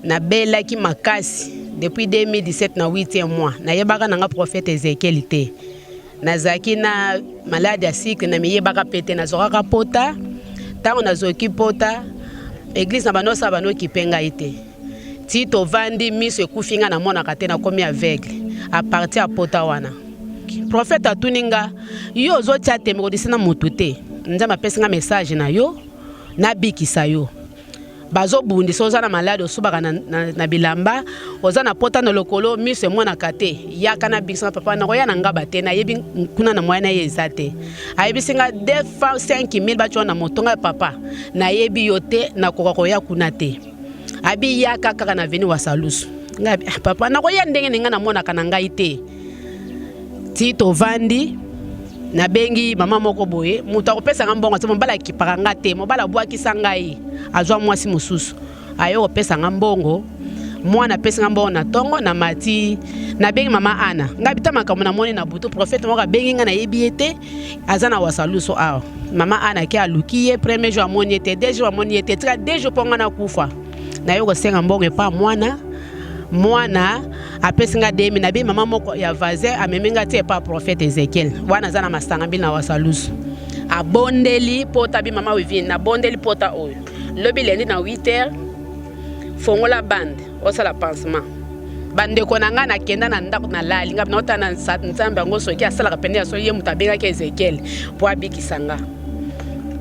Nabelaki makasi depuis 2017 na 8e mois. Nayebaka na nga prophète Ezekiel te. Nazalaki na malade ya cycle, namiyebaka pe te, nazwakaka pota. Ntango nazwaki pota, eglise na bano osala bano okipe ngai te. Ti tovandi miso ekufi ngai namonaka te, nakomi aveugle à partir ya pota wana. Prophète atuni nga, yo ozotia tembe kodisi na motu te. Nzambe apesi nga message na yo, nabikisa yo. Bazobundisa, oza na malade, osubaka na, na, na bilamba, oza na pota na lokolo, miso emonaka te, yaka na bikisa. Papa, nakoya na ngaba te, nayebi kuna na moya na ye eza te. Ayebisi nga 2 fois 5000 batyo na moto. Ngai, papa, nayebi yo te, nakoka koya kuna te. Abi yaka kaka na veni Wasalusu. Ngai, ah, papa, nakoya ndenge na ngai namonaka na ngai te. Ti tovandi, nabengi mama moko boye, moto akopesa nga mbongo te. Mobali akipaka nga te, mobali abwakisa ngai, azwa mwasi mosusu. Aye kopesa nga mbongo, mwana apesi nga mbongo na ntongo. Na mati, nabengi mama Ana. Ngai bita makambo namoni na butu, prophète moko abengi ngai, nayebi ye te, aza na Wasaluso awa. Mama Ana ke aluki ye, premier jour amoni ye te, deux jours amoni ye te, tika 2 jours mpo nga nakufa. Naye kosenga mbongo epa mwana, mwana apesi nga demi. Nabi mama moko ya voisin amemi nga ti epa prophète Ezekiel wana, aza na masanga mbili na Wasalusu. Abondeli pota, bi mama Wivine, nabondeli pota oyo. Lobi lundi na 8 heures, fongola bande, osala pansement. Bandeko na ngai, nakenda na ndako, nalali. Ngai naotala na Nzambe yango soki asalaka pene ya so ye moto abengaki Ezekiel mpo abikisa nga.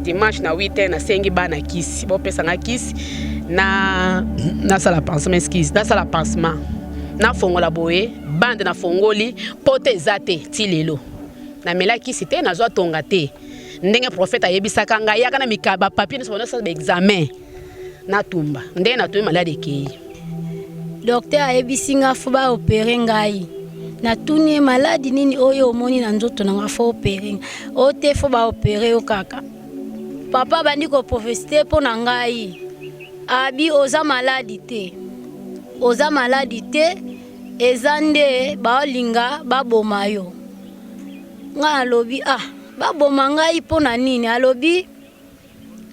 Dimanche na 8 heures, nasengi bana kisi, bopesa nga kisi na nasala pansement, excuse, nasala pansement. Nafongola boye bande, nafongoli, pota eza te. Ti lelo namela kisi te, nazwa tonga te. Ndenge prophète ayebisaka ngai, yaka na mikaba, bapapier nyonso, banosala baexamen, natumba. Ndenge natumbi, malade ekei. Docteur ayebisi nga faut baopérer ngai. Natuni ye, maladi nini oyo omoni na nzoto na nga faut opérer? O te, faut baopérer yo kaka. Papa abandi koprophétiser mpo na ngai, abi oza maladi te, oza maladi te, eza nde baolinga baboma yo. Ngai alobi, ah, baboma ngai mpo na nini? Alobi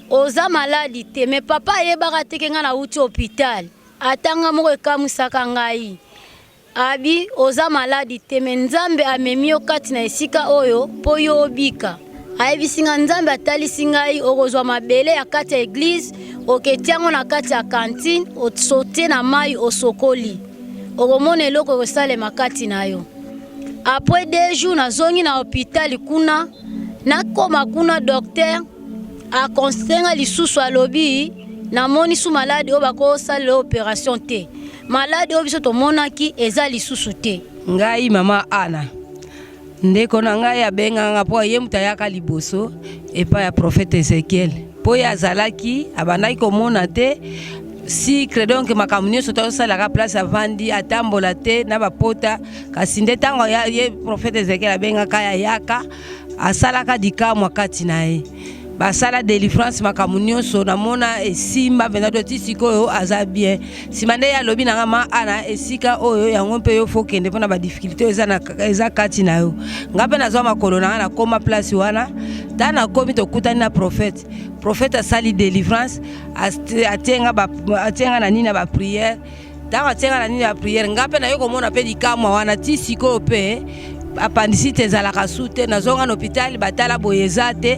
oza maladi te. Mais papa ayebaka te ke ngai nauti hôpital. Ata nga moko ekamwisaka ngai. Abi oza maladi te, mais Nzambe amemi yo kati na esika oyo mpo yo obika. Ayebisi nga, Nzambe atalisi ngai okozwa mabele ya kati ya église, oketia yango na kati ya cantine, osotie na mai, osokoli, okomona eloko ekosalema kati na yo. Après 2 jours, nazongi na hôpital kuna. Nakoma kuna, docteur aconstater nga lisusu, alobi namoni su maladi oyo bakosalela opération te, maladi oyo biso tomonaki eza lisusu te. Ngai mama Ana, ndeko na ngai abenganga mpo ye moto ayaka liboso epai ya prophète Ezekiel, mpo ye azalaki abandaki komona te, cycle, donc makambo nyonso tosalaka place avandi, atambola te na bapota. Kasi nde ntango ye prophète Ezekiel abengaka ye, ayaka, asalaka likamwa kati na ye, basala délivrance, makambo nyonso namona esimba mpenza. To ti sikoyo aza bien. Nsima nde ye alobi na nga, ma Ana, esika oyo yango mpe yo faut kende mpona badifficulté oyo eza kati na yo. Nga mpe nazwa makolo na nga, nakóma place wana. Ta nakomi, tokutani na prophète. Prophète asali délivrance, atie nga na nini na baprière. Ntango atie nga na nini ya prière, nga mpe naye komona mpe likamwa wana. Ti sikoyo mpe appendicite ezalaka su te. Nazonga na hôpital, batala boye, eza te.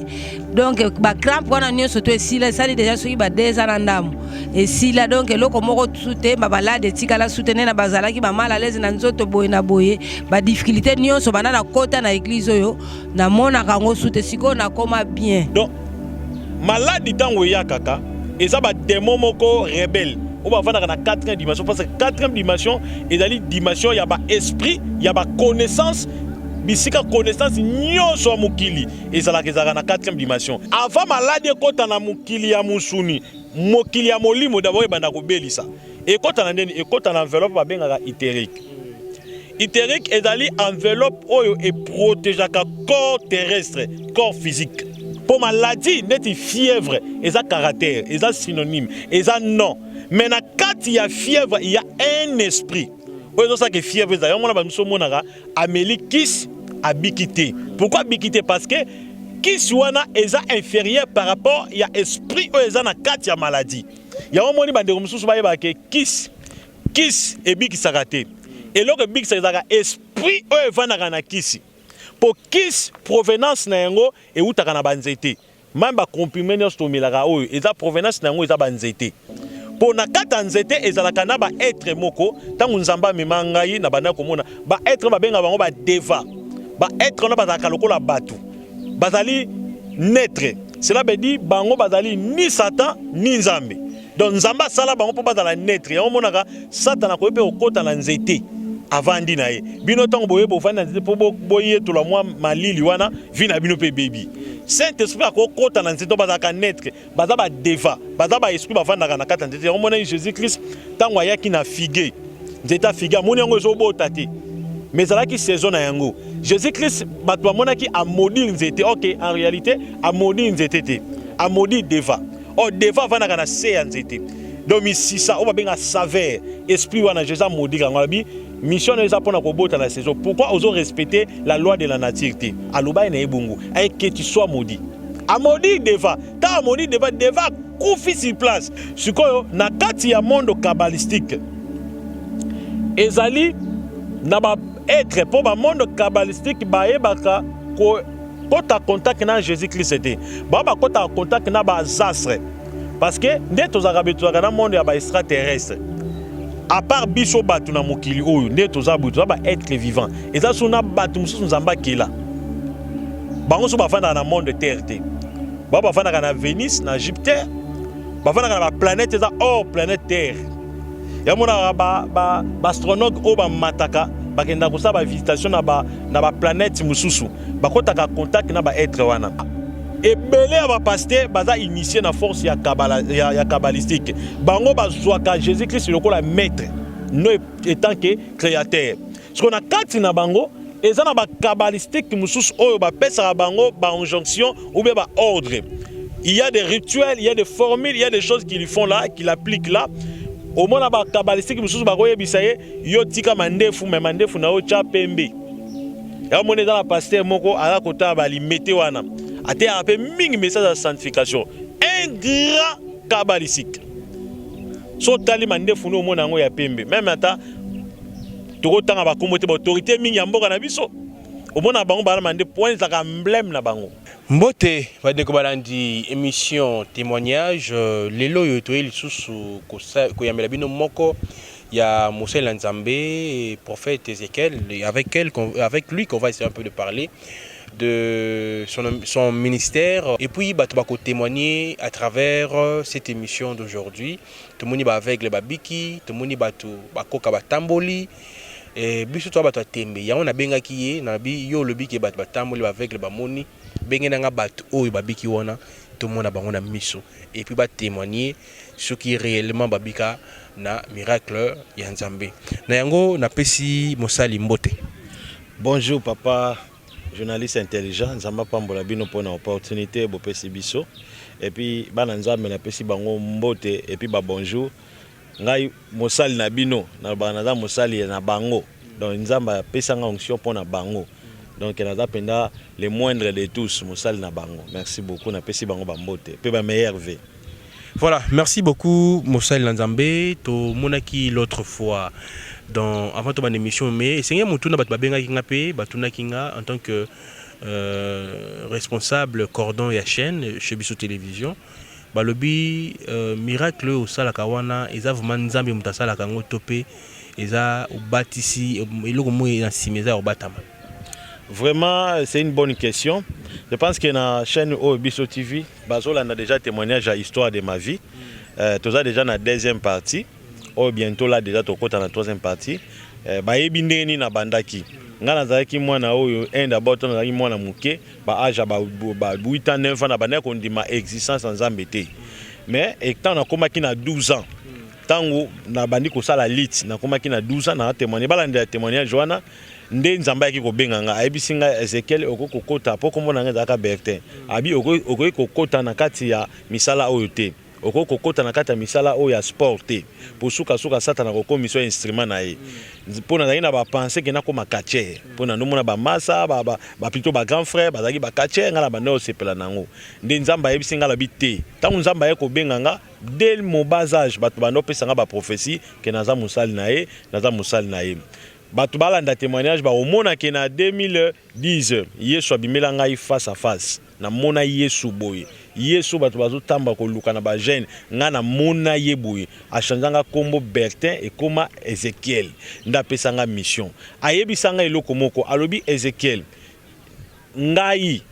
Donc bacrampe wana nyonso to esila, esali déjà soki ba 2 ans na ndambo esila. Donc eloko moko su te, bamalade etikala su te. Nde na bazalaki bamal à l'aise na nzoto boye na boye, badifficulté nyonso, banda nakota na église oyo, namonaka yango su te. Sikoyo nakoma bien. Donc maladi ntango eyakaka, eza badémon moko rebelle oyo bavandaka na 4e dimension, parce que 4e dimension ezali dimension ya baesprit, ya baconnaissance. Bisika connaissance nyonso ya mokili ezalaka, ezalaka na 4e dimension. Avant maladi ekɔta na mokili ya mosuni, mokili ya molimo d'abord ebanda kobelisa. Ekɔta na ndeni? Ekɔta na enveloppe babengaka éthérique. Éthérique ezali enveloppe oyo eprotégeaka corps terrestre, corps physique. Mpo maladie neti fièvre eza caractère, eza synonyme, eza nom, mais na kati ya fièvre il y a un esprit oyo ezosalaka fièvre ezala. Yango wana bamiso omonaka ameli kisi, abiki te. Pourquoi abiki te? Parce que kisi wana eza inférieur par rapport ya esprit oyo eza na kati ya maladie. Yango omoni bandeko mosusu bayebaka ke kisi kisi ebikisaka te. Eloko ebikisaka ezalaka esprit oyo evandaka na kisi. Po kisi provenance na yango ewutaka na ba nzete. Meme ba comprime nionso tomelaka oyo eza provenance na yango eza ba nzete. Po na kati ya nzete ezalaka na ba etre moko tango Nzambe amema ngai na bandaki komona ba etre babengaka bango ba deva. Ba etre wana bazalaka lokola batu. Bazali neutre. Cela veut dire bango bazali ni Satan ni Nzambe. Donc Nzambe asala bango mpo bazala neutre. Yango omonaka Satana akoki mpe kokota na nzete avandi na ye. Bino ntango boye bovandi na nzete mpo boyetola mwa malili wana, vie na bino mpe ebebi. Saint Esprit akokota na nzete, bazalaka neutre, baza ba deva, baza ba esprit bavandaka na kati ya nzete. Yango omonaki Jésus Christ ntango ayaki na figue, nzete ya figue amoni yango ezobota te, mais ezalaki saison na yango. Jésus Christ bato bamonaki amaudire nzete, ok, en réalité amaudire nzete te, amaudire deva. Or deva avandaka na se ya nzete. Donc misisa oyo babenga saveur, esprit wana Jesus amaudire yango alobi mission na eza pona kobota na saison. Pourquoi ozo respecter la loi de la nature te? Aloba ye na ye bongo. Aye que tu sois maudit. Amaudire deva. Tant amaudire deva, deva akufi sur place. Sikoyo na kati ya monde kabbalistique ezali na ba être po ba monde kabbalistique bayebaka ko kota contact na Jésus Christ te. Ba ba kota contact na ba astres. Parce que nde tozalaka be tozalaka na monde ya ba extraterrestre. À part biso bato na mokili oyo nde toza boye toza ba être vivant. Eza so na bato mosusu Nzambe akela. Bango so bafandaka na monde terre te. Ba bafandaka na Venus, na Jupiter. Bafandaka na ba planète eza hors planète terre. Ya monaka ba ba ba astronaute oyo bamataka bakendaka kosala ba visitation na ba na ba planète mosusu. Bakotaka contact na ba être wana. Ebele ya ba pasteur baza initié na force ya kabala ya, ya kabbalistique. Bango bazwaka Jésus-Christ lokola maître, non étant que créateur. Siko na kati na bango eza na ba kabbalistique mosusu oyo bapesaka bango ba injonction ou bien ba ordre. Il y a des rituels, il y a des formules, il y a des choses qu'ils font là, qu'ils appliquent là. Omona ba kabbalistique mosusu bakoyebisa ye yo tika mandefu mais mandefu na yo tya pembe. Ya mona eza na pasteur moko aza kotala ba limete wana. Ateyaka pe mingi message ya sanctification. Un grand kabbalistique. So otali mandefu no omona yango ya pembe. Meme ata tokotanga bakombo te ba autorité mingi ya mboka na biso. Omona bango bana mandefu wana ezalaka emblème na bango. Mbote bandeko balandi emission temoignage lelo oyo toye lisusu koyambela bino moko ya mosali na Nzambe prophète Ezechiel avec elle avec lui qu'on va essayer un peu de parler de son, son ministère et puis bato bako témoigner à travers cette émission d'aujourd'hui tomoni ba aveugle babiki tomoni bato bakoka batamboli Eh, biso toza bato ya tembe yango nabengaki ye nalobi yo olobi ke bato batamboli ba aveugle bamoni benge na nga bato oyo babiki wana tomona bango na miso et puis ba témoigner soki réellement babika na miracle ya Nzambe na yango napesi mosali mbote. Bonjour papa journaliste intelligent Nzambe apambola bino pona opportunité bopesi biso et puis bana Nzambe napesi bango mbote et puis ba bonjour Ngai mosali na bino, nalobaka naza mosali na bango, donc Nzambe apesa nga onction pona bango, donc naza penza le moindre de tous mosali na bango. Merci beaucoup, napesi bango ba mbote pe ba meilleurs vœux. Voilà, merci beaucoup mosali na Nzambe, tomonaki l'autre fois dans avant tobanda emission mais esengeli motuna bato babengaki nga pe batunaki nga en tant que euh, responsable cordon ya chaîne chez biso télévision Balobi miracle oyo osalaka wana eza vraiment nzambe mutu asalaka yango to pe eza obatisi eloko moko na sima eza ya kobatama? Vraiment c'est une bonne question je pense que na chaine oyo biso TV bazolanda dejà temoignage ya histoire de ma vie euh, toza dejà na deuxième partie oyo bientot là dejà tokota na troisième partie euh, bayebi ndenge nini nabandaki ngai nazalaki mwana oyo un d'abord to nazalaki mwana moke ba age ya ba 8 ans 9 ans nabandaki kondima existence ya Nzambe te mais etant nakomaki na 12 ans ntango nabandi kosala lit nakomaki na 12 ans na témoigner balandela témoignage wana nde Nzambe ayaki kobenga nga ayebisi nga Ezekiel okoki kokota mpo kombo na nga ezalaka Bertin abi okoki kokota na kati ya misala oyo te. Okoki kokota na kati ya misala oyo ya sport te, po suka suka satana akokomisa yo instrument na ye. Po nazalaki na ba pensee ke nakoma catcheur, po na nomona ba masa ba ba ba plutot ba grand frère bazalaki ba catcheur, nga na banda kosepela na yango. Nde Nzambe ayebisi nga alobi te, tango Nzambe aye kobenga nga dès mon bas age bato banda kopesa nga ba prophetie ke naza mosali na ye, naza mosali na ye. Bato balanda temoignage bakomona ke na 2010 Yesu abimela ngai face à face. Na mona yesu boye yesu oyo batu bazo tamba koluka na ba jeune nga na mona ye boye a changea nga kombo Bertin ekoma Ezechiel nde apesa nga mission ayebisa nga eloko moko alobi Ezechiel ngai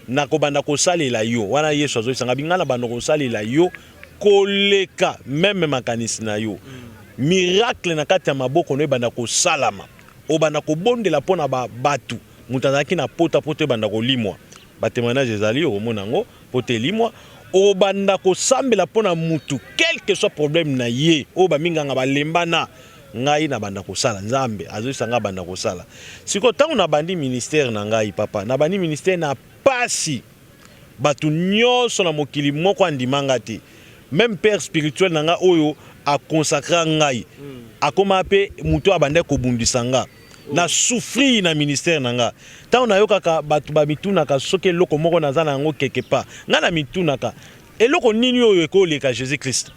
nako banda kosalela yo wana yesu azo yebisa nga nga na banda kosalela yo koleka meme makanisi na yo miracle na kati ya maboko no ebanda kosalama obanda kobondela pona ba batu Moto azalaki na pota pota ebanda kolimwa. Ba temoignages ezali okomona yango, pota elimwa. Obanda kosambela mpo na mutu quel que soit problème na ye oyo ba minganga balembana ngai na banda kosala Nzambe azoyebisa ngai banda kosala. Sikoyo tango na bandi ministère na ngai papa, na bandi ministère na pasi. Batu nionso na mokili moko andima nga te. Meme père spirituel na nga oyo a consacra ngai akoma pe mutu oyo abandaki kobundisa nga. Na souffrir na ministère na nga. Tango nayokaka batu ba mitunaka soki eloko moko naza na yango quelque part. Nga na mitunaka eloko nini oyo ekoleka Jesus Christ?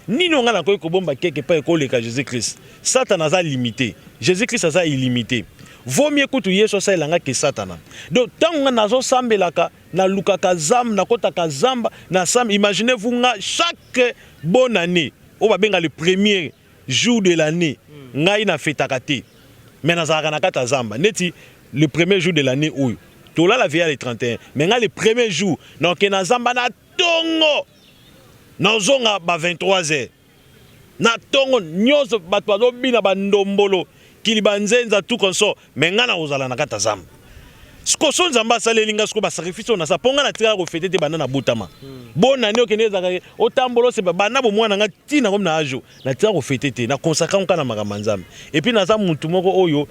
Nini oyo nga nakoki kobomba quelque part ekoleka Jesus Christ? Satana aza limite, Jesus Christ aza illimite. Vaut mieux kutu Yesu asalela nga que Satana. Donc tango nga nazo sambelaka, nalukaka zamba, nakotaka zamba, na sambela. Imaginez vous nga chaque bonne annee oyo babenga le premier jour de l'annee ngai na fetaka te mais nazalaka na kati ya zamba neti le premier jour de l'annee oyo tolala veille ya le 31 mais ngai le premier jour nakokende na zamba na tongo nazonga ba 23 heures na tongo nyonso bato bazobina bandombolo kilibanzenza tout consort mais ngai nakozala na kati ya zamba sikoyo so nzambe asaleli nga sikoyo basacrifice oyo nasala mpo ngai natikala kofete te banda nabotama hmm. bonani okende ezalaka otambola osepa banda bomwana nga ntina komi na ajo natikala kofete te na consacre nka na makambo ya nzambe epuis naza motu moko oyo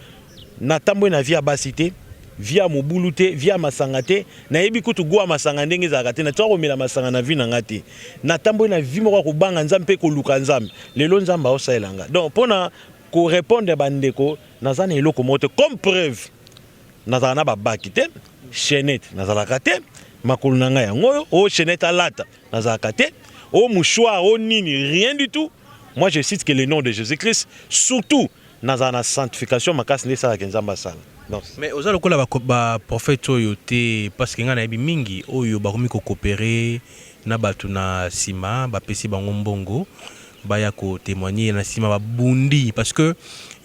natamboli na vie ya basi te vie ya mobulu te vie ya masanga te nayebi kutu gwa masanga ndenge ezalaka te natikala komela masanga na vie na nga te natamboli na vie moko ya kobanga nzambe mpe koluka nzambe lelo nzambe aosalela nga donc mpo na korepondre bandeko naza na eloko moko te comme preuve nazala na babaki te chainette nazalaka te makolo na ngai yango oyo o oh, chainette alata nazalaka te o oh, mouchoir o oh, nini rien du tout moi je cite que le nom de Jésus Christ surtout nazala na sanctification makasi nde esalaka nzambe asala. Mais oza lokola ba prophète oyo te parce que ngai nayebi mingi oyo bakomi ko coopere na batu na sima bapesi bango mbongo baya ko temoigner na sima ba bundi parce que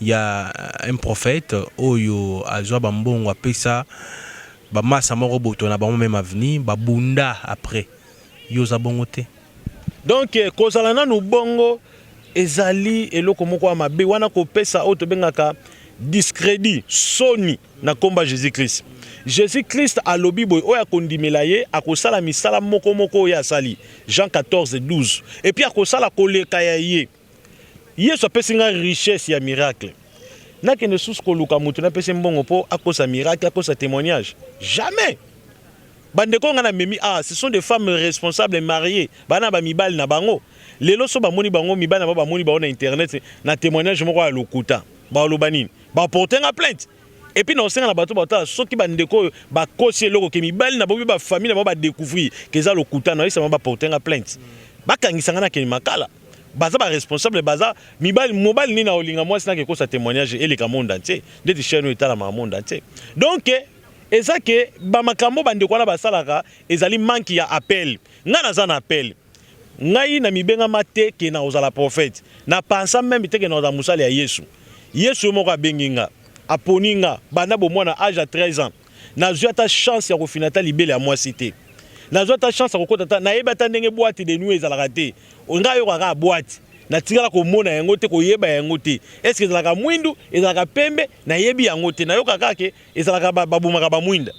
ya un prophète oyo azwa ba mbongo apesa ba masa moko boto na bango meme avenue ba bunda après yo oza bongo te. Donc kozala nanu bongo ezali eloko moko ya mabe wana kopesa oyo tobengaka discredit, soni na kombo ya Jesus Christ. Jesus Christ alobi boye oyo akondimela ye akosala misala moko moko oyo ye asali, Jean 14, 12, et puis akosala koleka ya ye. Yesu apesi nga richesse ya miracle. Nakende susu koluka moto napesi mbongo po akosa miracle, akosa temoignage? Jamais! Ba ndeko nga na memi awa ce sont des femmes responsables mariees ba na ba mibali na bango lelo so ba moni bango mibali na bango ba moni bango na internet na temoignage moko ya lokuta ba loba nini ba porter nga plainte et puis na osenga na bato batala soki ba ndeko oyo ba kosi eloko ke mibali na bango ba famille na bango ba découvrir ke eza lokuta na yesa ba porter nga plainte ba kangisa nga na kende makala baza ba responsable baza mibali mobali nini olinga mwasi na ke kosa temoignage eleka monde entier ndeti chaîne oyo etalamaka monde entier donc Eza ke ba makambo ba ndeko wana basalaka ezali manque ya appel. Ngai naza na appel. Ngai na mibengama te ke nakozala prophète. Na pensa meme te ke nakozala mosali ya Yesu. Yesu ye moko abengi nga, aponi nga banda bomwana age ya 13 ans. Nazui ata chance ya kofina ata libele ya mwasi te. Nazui ata chance ya kokota ata, nayebi ata ndenge boite de nuit ezalaka te. Ngai nayokaka kaka boite. Natikala komona yango te, koyeba yango te. Est-ce que ezalaka mwindu, ezalaka pembe? Nayebi yango te. Nayokaka kaka ke Ezalaka ba babomaka ba mwinda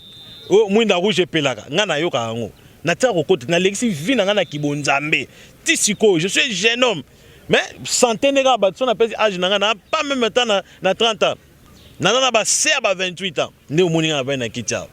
oh mwinda rouge epelaka nga nayokaka yango natika kokota nalekisi vie na nga na kibonzambe ti sikoyo je suis jeune homme mais sante nde kaka bato so napesi age na nga na pas meme ata na, na 30 ans naza na base ya ba 28 ans nde omoni nga navandi na kiti awa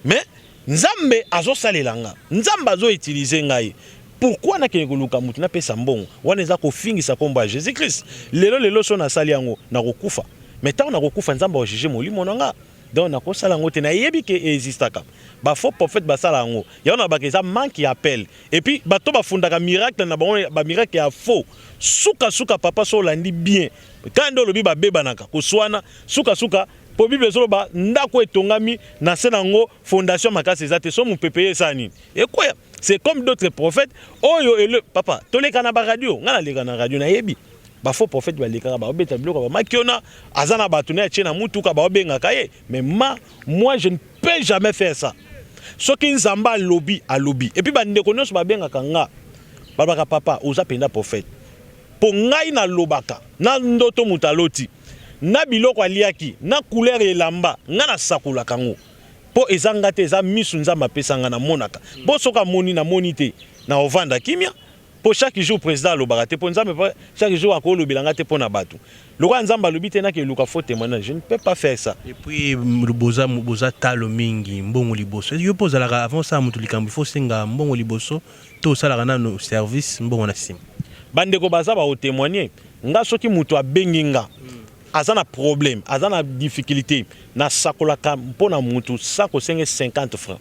mais nzambe azosalela nga nzambe azoutilize ngai. Pourquoi nakende koluka mutu napesa mbongo? Wana eza kofingisa kombo ya Jesus Christ. Lelo lelo soki nasali yango nakokufa. Mais tango nakokufa Nzambe ako juger molimo na nga. Donc nakosala yango te. Nayebi ke e existaka. Ba faux prophètes basala yango. Yango nalobaka eza manque ya appel. Et puis bato bafundaka miracle na bango ba miracle ya faux. Suka suka papa soki olandi bien kaka nde olobi babebanaka koswana suka suka po bible ezoloba ndako etongami na se na yango fondation makasi eza te soki mopepe eye esala nini? Ekweya. C'est comme d'autres prophètes oyo ele papa toleka na ba radio nga naleka na radio nayebi ba faux prophètes balekaka baobeta biloko ba makiona aza na bato naye atie na mutuka baobengaka ye mais ma moi je ne peux jamais faire ça soki nzambe alobi alobi et puis bandeko nyonso babengaka nga balobaka papa oza mpenza prophète mpo ngai nalobaka na ndoto moto aloti na biloko aliaki na couleur elamba ngai nasakolaka yango Po eza nga te eza misu nzambe apesa nga na monaka po soki amoni na moni te na ovanda kimia po chaque jour president alobaka te po nzambe pe chaque jour ako lobela nga te pona batu lokola nzambe alobi te nake luka faux temoignage je ne peux pas faire ça. Et puis boza boza talo mingi mbongo liboso yo pe ozalaka avant osala mutu likambo il faut osenga mbongo liboso to osalaka nanu service mbongo na sima. Ba ndeko baza bako temoigner nga soki mutu abengi nga Aza na problème, aza na difficulté, na sakolaka mpo na mutu sans kosenge 50 francs.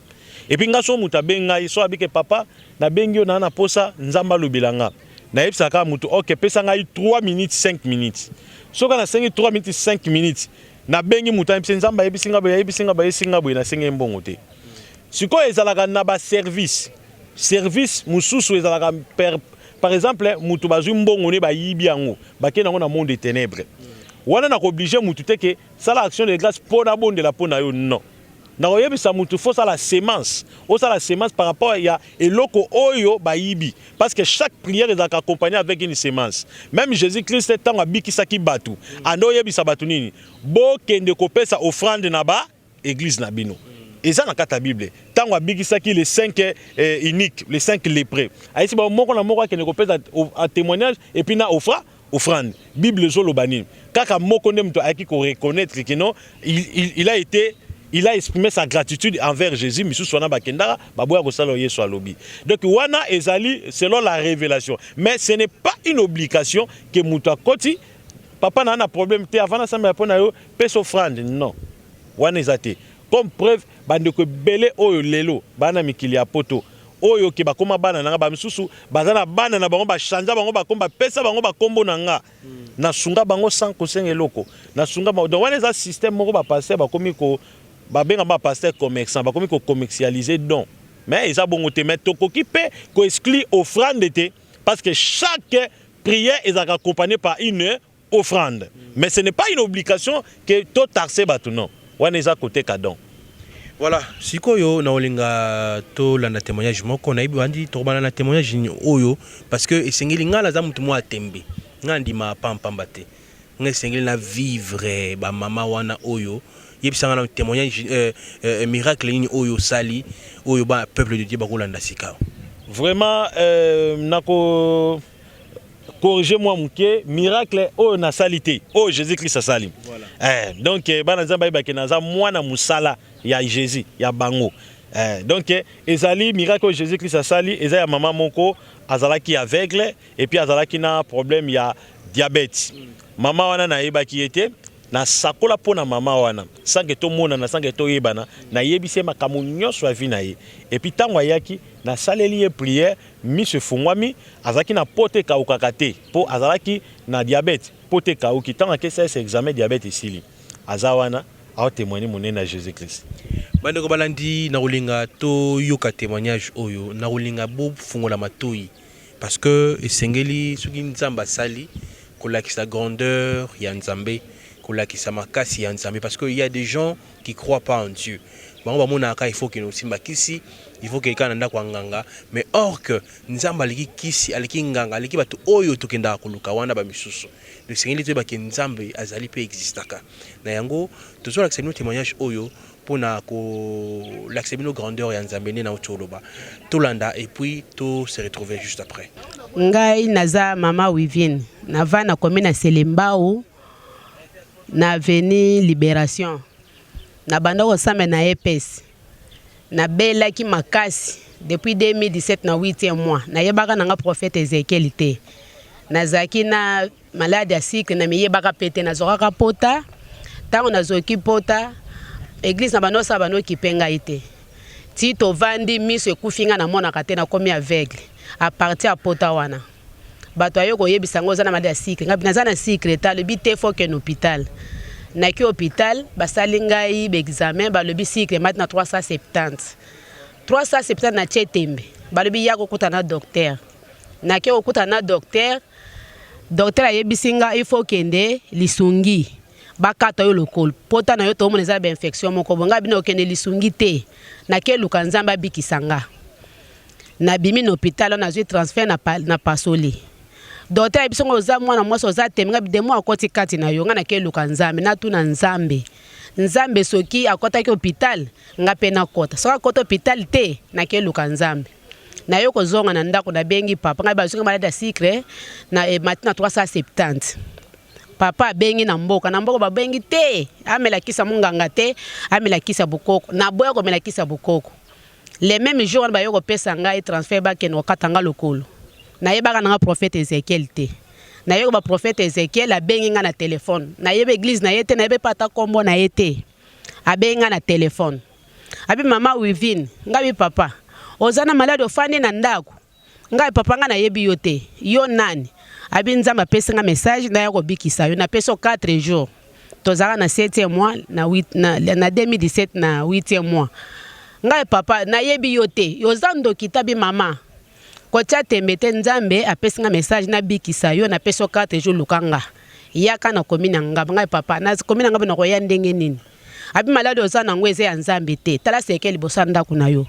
Et puis nga soki mutu abengi ngai, soki abi ke papa na bengi yo na na posa Nzambe alobela nga. Na yebisaka kaka mutu ok pesa ngai 3 minutes 5 minutes. Soki na sengi 3 minutes 5 minutes, na bengi mutu ayebisi Nzambe ayebisi nga boye, ayebisi nga boye, ayebisi nga boye, na sengi ye mbongo te. Sikoyo ezalaka na ba service. Service mususu ezalaka per, par exemple mutu bazui mbongo ne bayibi yango bake nango na monde de tenèbres wana nako oblige mutu te ke sala action de grâce po nabondela po na yo non nakoyebisa mutu faut sala semence osala semence par rapport ya eloko oyo bayibi parce que chaque prière ezalaka accompagnée avec une semence même Jésus Christ ntango abikisaki batu ande oyebisa batu nini bokende kopesa offrande na ba eglise na bino eza na kati ya bible ntango abikisaki les 5 eh, unique les 5 lépreux ayesi bango moko na moko akende kopesa témoignage et puis na offra offrande bible ezoloba nini kaka moko nde moto ayaki koreconnaitre que non il, il, il a été il a exprimé sa gratitude envers Jésus misusu wana bakendaka baboya kosala oyo Yesu alobi donc wana ezali selon la révélation mais ce n'est pas une obligation que moto akoti papa na na problème te avant nasambela mpo na yo pesa offrande non Wana eza te. Comme preuve ba ndeko ebele oyo lelo ba na mikili ya poto oyo ke bakoma bana na nga ba misusu baza na bana na bango ba changea bango ba kombo ba pesa bango ba kombo na nga na sunga bango sans kosenga eloko na sunga bango donc wana eza système moko ba pasteur bakomi ko ba benga ba pasteur commerçant bakomi ko commercialiser don mais eza bongo te mais tokoki pe ko exclure offrande te parce que chaque prière ezalaka accompagnée par une offrande mais ce n'est pas une obligation que to taxer batu non wana eza koteka don. Voilà, sikoyo na olinga tolanda témoignage moko nayebi bandi tokobanda na témoignage nini oyo parce que esengeli ngai naza moto mwa tembe ngai ndima pampamba te ngai esengeli na vivre ba mama wana oyo yebisa ngai na témoignage euh, euh, miracle nini oyo osali oyo ba peuple de Dieu bakolanda sika vraiment euh, nako corriger moi muke miracle oyo nasali te oyo Jésus Christ asali voilà. eh, donc eh, bana nzambe bayebake naza mwana musala ya Jésus ya bango eh, donc eh, ezali miracle oyo Jésus Christ asali eza ya mama moko azalaki aveugle et puis azalaki na problème ya diabète mm. mama wana nayebaki ye te nasakola mpo na mama wana sanke tomonana sanke toyebana nayebisi ye makambo nyonso ya vie na ye epuis ntango ayaki nasaleli ye prière Miso efungwami, azalaki na pota ekawukaka te po azalaki na diabète, pota ekawuki, tango ake salisa examen diabète esili. Aza wana ao temoigner monene ya Jesus Christ. Bandeko balandi nakolinga toyoka temoignage oyo nakolinga bofungola matoyi parce que esengeli soki nzambe asali kolakisa grandeur ya nzambe kolakisa makasi ya nzambe parce que il ya des gens qui croient pas en Dieu bango bamonaka kaka il faut okende kosimba kisi il faut okende kaka na ndako ya nganga mais or que nzambe aleki kisi aleki nganga aleki bato oyo tokendaka koluka wana ba misusu donc esengeli toyeba ke nzambe azali mpe existaka na yango tozolakisa bino témoignage oyo mpona kolakisa bino grandeur ya nzambe nde nauti koloba tolanda et puis to se retrouver juste après. Ngai naza mama Wivine nava na commune ya Selembao Na avenue liberation na banda kosambela na EPS. Nabelaki makasi depuis 2017 na 8e mois. Nayebaka na nga prophète Ezekiel te. Nazalaki na malade ya sucre, namiyebaka pe te, nazwakaka pota. Tango nazoki pota, eglise na bando osala bando okipe ngai te. Ti tovandi miso ekufi ngai namonaka te, nakomi aveugle à partir ya pota wana. Bato aye koyebisa ngai oza na malade ya sucre, ngai naza na sucre te, alobi te faut okende hopital. Nake hopital basali ngai ba examen, balobi sucre emati na 370. 370 natie tembe, balobi ya kokutana na docteur. Nake kokutana na docteur, docteur ayebisi ngai il faut okende lisungi bakata yo lokolo, pota na yo tomona eza ba infection moko boye. Ngai bino okende lisungi te, nake luka Nzambe abikisa nga. Nabimi na hopital wana nazwi transfert na, na pasoli. Docteur ayebisi nga oza mwana mwasi oza teme, ngai demo akoti kati na yo, ngai nake luka Nzambe, natuna Nzambe. Nzambe soki akotaki hopital, nga pe nakota. Soki akota hopital te, nake luka Nzambe. Naye kozonga na ndako nabengi papa, ngai bazwi nga malade ya sucre na emati na 370. Papa abengi na mboka, na mboka babengi te, amela kisi ya munganga te, amela kisi ya bokoko. Naboya komela kisi ya bokoko. Le meme jour wana baye kopesa ngai transfert bakende kokata nga lokolo. Nayebaka na nga prophète Ezechiel te. Naye koba prophète Ezechiel abengi nga na telephone. Nayebi eglise na ye te, nayebi pe ata kombo na ye te. Abengi nga na telephone. Abi mama Wivine, nga bi papa, oza na malade ofandi na ndaku? Ngai papa nga nayebi yo te, yo nani? Abi Nzambe apesi nga message naya kobikisa yo, napesi yo 4 jours. Tozalaka na 7e mois na, na, na 2017 na 8e mois. Ngai papa nayebi yo te, oza ndoki te? Abi mama kotia tembe te, Nzambe apesi nga message nabikisa yo, napesi yo 4 jours, luka nga. Yaka na komi na ngaba. Ngai papa na komi na ngaba nakoya ndenge nini? Abi maladi oza nango eza ya Nzambe te, tala seke liboso ya ndako na yo.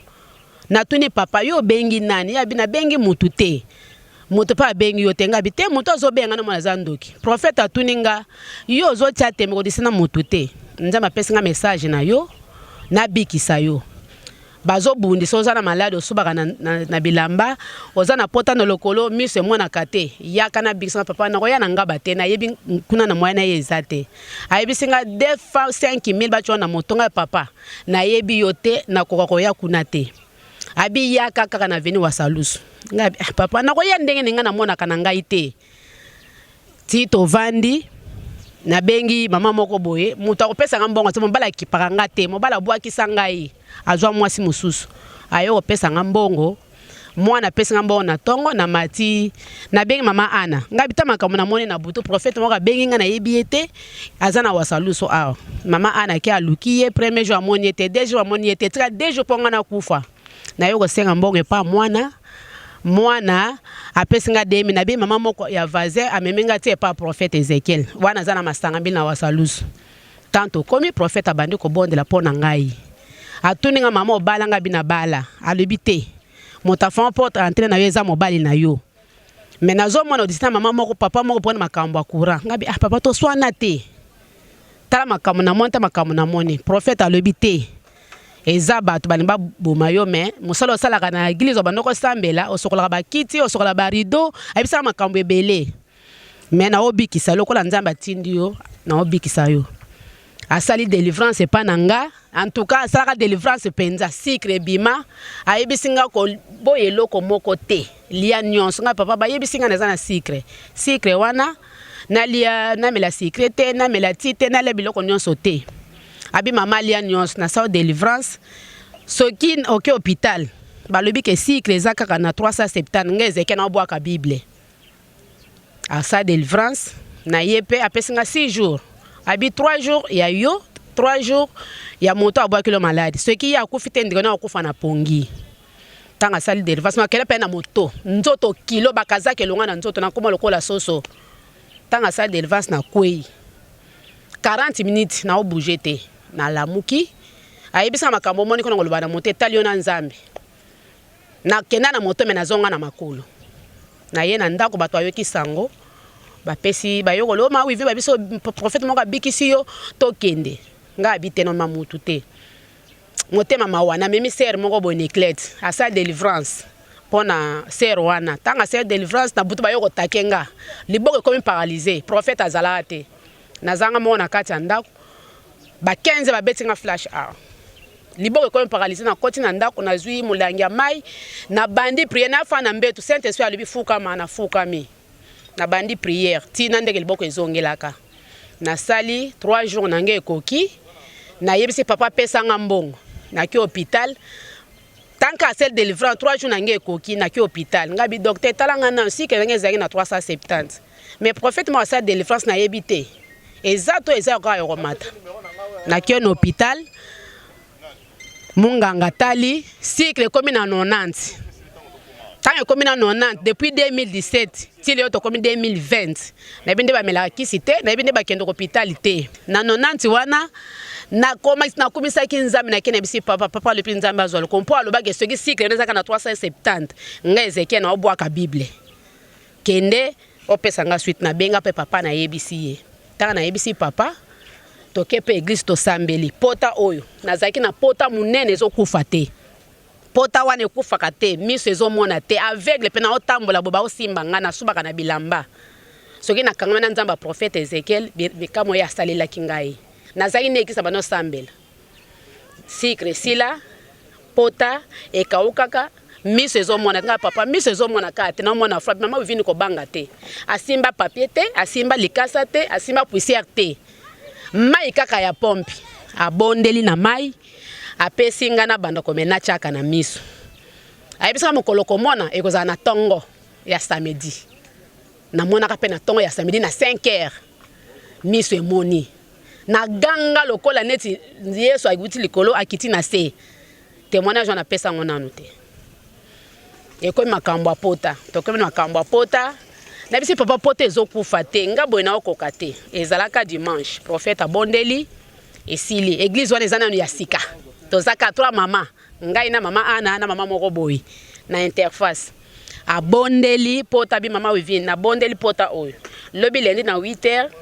Natuni papa yo obengi nani? Ye abi nabengi mutu te. Moto pe abengi yo te? Nga abi te moto azobenga nga namona aza ndoki. Prophète atuni nga yo ozotia tembe kodisa na mutu te. Nzambe apesi nga message na yo nabikisa yo. Bazobundisa oza na malade osubaka na, na, na bilamba oza na pota na lokolo miso emonaka te yaka nabikisa nga papa nakoya na ngaba te nayebi kuna na moyen na ye eza te ayebisi nga 2 fois 5000 batyo na moto nga papa Nayebi yo te, nakoka koya kuna te. Abi yaka kaka na avenue Wasalusu. Ngai ah, papa nakoya ndenge nini ngai namonaka na ngai te. Ti tovandi nabengi mama moko boye moto akopesa nga mbongo te mobali akipaka nga te mobali abwakisa ngai azwa mwasi mosusu aye kopesa nga mbongo Mwana apesi nga mbongo na tongo na mati na bengi mama Ana nga bita makambo na moni na butu prophète moko abengi nga nayebi ye te aza na wasaluso awa mama Ana ke aluki ye premier jour amoni ye te deux jours amoni ye te tika deux jours mpo nga nakufa naye kosenga mbongo epa mwana mwana apesi nga demi na bengi mama moko ya voisin amemi nga ti epa prophète Ezekiel wana aza na masanga mbili na wasaluso Tant tokomi prophète abandi kobondela po na ngai atuni nga mama obala nga bi na bala alobi te moto afong porte entre na yo eza mobali na yo mais nazo mona odisi na mama moko papa moko pona makambo ya courant nga bi ah papa toswana te tala makambo na moni ta makambo na moni prophète alobi te eza bato balingi baboma yo mais mosala osalaka na eglise obanda kosambela osokolaka bakiti osokola ba rideau ayebisaka makambo ebele Mais nao bikisa lokola nzambe atindi yo nao bikisa yo. Asali delivrance epa na nga en tout cas asalaka delivrance penza sucre ebima ayebisi nga ko boya eloko moko te lia nionso nga papa bayebisi nga naza na sucre sucre wana nalia namela sucre te namela ti te nalia biloko nionso te abi mama lia nionso nasala delivrance soki oke hopital balobi ke sucre eza kaka na 370 nga ezeke na obwaka bible Asa delivrance na ye pe apesi nga 6 jours abi 3 jours ya yo 3 jours ya moto abwaki lo maladi soki ye akufi te ndeko na akufa na pongi ntango asali delivrance makele pe na moto nzoto kilo bakazaka elonga na nzoto nakoma lokola soso ntango asali delivrance na kwei 40 minutes na obouge te nalamuki ayebisaka makambo omoni kuna koloba na moto etali yo na nzambe Nakenda na moto me nazonga na makolo. Naye na ndako bato bayoki sango bapesi bayokoli o mawi ba biso prophète moko abikisi yo tokende. Nga abi te noma mutu te. Motema mawa namemi sœur moko boye Niclette asala delivrance pona sœur wana tanga asala delivrance na butu baye kotake nga liboko ekomi paralyse prophète azalaka te nazanga moko na kati ya ndako ba 15 babeti nga flash awa. Liboko ekomi paralyse, nakoti na ndako, nazwi molangi ya mai, nabandi prière, nafanda na mbetu, Saint Esprit alobi fukama, nafukami. Nabandi prière ti na ndenge liboko ezongelaka. Nasali 3 jours na ngai ekoki, nayebisi papa apesa nga mbongo. Nake hôpital, tant que asali delivrance 3 jours na ngai ekoki, nake hôpital. Nga bi docteur tala nga nanu sika ndenge ezalaki na 370. Mais prophète moko asali delivrance nayebi te. Eza to eza kaka ya komata. Nake na hôpital, munganga atali cycle ekomi na 90. Ntango ekomi na 90 depuis 2017 ti lelo tokomi 2020, nayebi nde bamelaka kisi te, nayebi nde bakende hôpital te. Na 90 wana nakumisaki Nzambe, nake nayebisi papa, papa alobi Nzambe azwa lokumu mpo alobaki soki cycle wana ezalaka na 370, ngai Ezekiel naobwaka Bible, kende opesa nga suite. Nabenga mpe papa, nayebisi ye. Ntango nayebisi papa, toke mpe église, tosambeli. Pota oyo nazalaki na pota monene ezokufa te, pota wana ekufaka te, miso ezomona te, aveugle mpe naotambola bo baosimba nga, nasubaka na bilamba. Soki nakangami na Nzambe ya prophète Ezekiel, bikamwa oyo asalelaki ngai, nazalaki na église na bando osambela, sucre esila, pota ekaukaka, miso ezomona nga. Papa, miso ezomona kaka te, naomona frappe. Mama Wivini kobanga te, asimba papier te, asimba likasa te, asimba poussière te, mai kaka ya pompe. Abondeli na mai, apesi nga na banda komela, natiaka na miso. Ayebisaka mokolo komona ekozala na ntongo ya samedi. Namonaka mpe na ntongo ya samedi na 5 heures, miso emoni. Naganga lokola neti Yesu awuti likolo akiti na se. Témoignage wana apesa yango nanu te. Ekomi makambo ya pota, tokomi na makambo ya pota. Nayebisi papa, pota ezokufa te, nga boye naokoka te. Ezalaka dimanche, prophète abondeli, esili. Église wana eza nanu ya sika, tozaka trois mama, ngai na mama Ana na mama moko boye na interface. Abondeli pota bi mama Wivine, nabondeli pota oyo. Lobi lundi na 8 heures,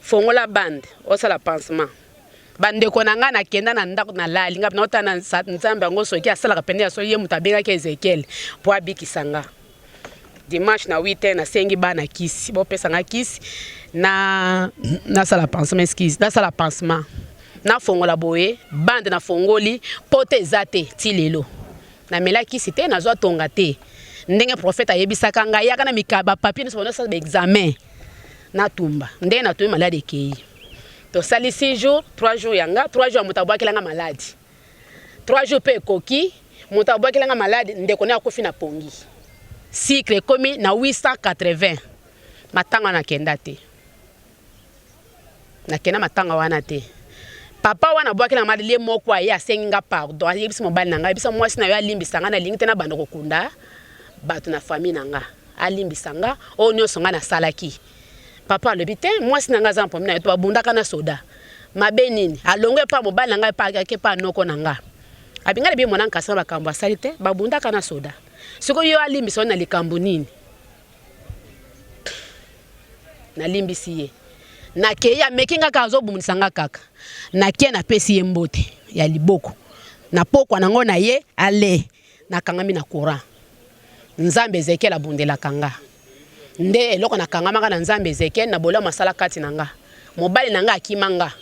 fongola bande, osala pansement. Bandeko na ngai, nakenda na ndako, nalali, ngai naotala na Nzambe yango soki asalaka pene ya solo, ye moto abengaki Ezekiel mpo abikisa nga. Dimanche na 8 heures, nasengi bana kisi, bopesa nga kisi na nasala pansement, excuse, nasala pansement. Nafongola boye bande, nafongoli, pota eza te. Ti lelo namela kisi te, nazwa tonga te. Ndenge prophète ayebisaka ngai, yaka na bapapier nyonso, banosala baexamen, natumba. Ndenge natumbi, maladi ekei. Tosali 6 jours, 3 jours ya nga, 3 jours ya moto abwakelanga maladi. 3 jours mpe ekoki, moto abwakelanga maladi, ndeko ne akufi na pongi. Cycle ekomi na 880. Matanga nakenda te, nakenda matanga wana te. Papa wana abwakelanga maladi, ye moko aye, asengi nga pardon. Ayebisi mobali na ngai, ayebisa mwasi na yo alimbisa nga, nalingi te nabanda kokunda bato na famille na nga, alimbisa nga oyo nyonso nga nasalaki. Papa alobi te, mwasi na ngai aza na problème na yo to babundaka na soda mabe nini. Alongwe epa mobali na ngai, epa ake epa noko na nga. Abi ngai nabi mwana nkasi na makambo asali te, babundaka na soda. Sikoyo yo alimbisa yo na likambo nini? Nalimbisi ye, nakei. Ameki nga kaka, azobundisa nga kaka. Nakie, napesi ye mbote ya liboko na pokwa nango na ye. Ale, nakangami na courant. Nzambe Ezekiel abundelaka nga nde eloko nakangamaka na Nzambe Ezekiel na bolamu asala kati na nga. Mobali na nga akima nga,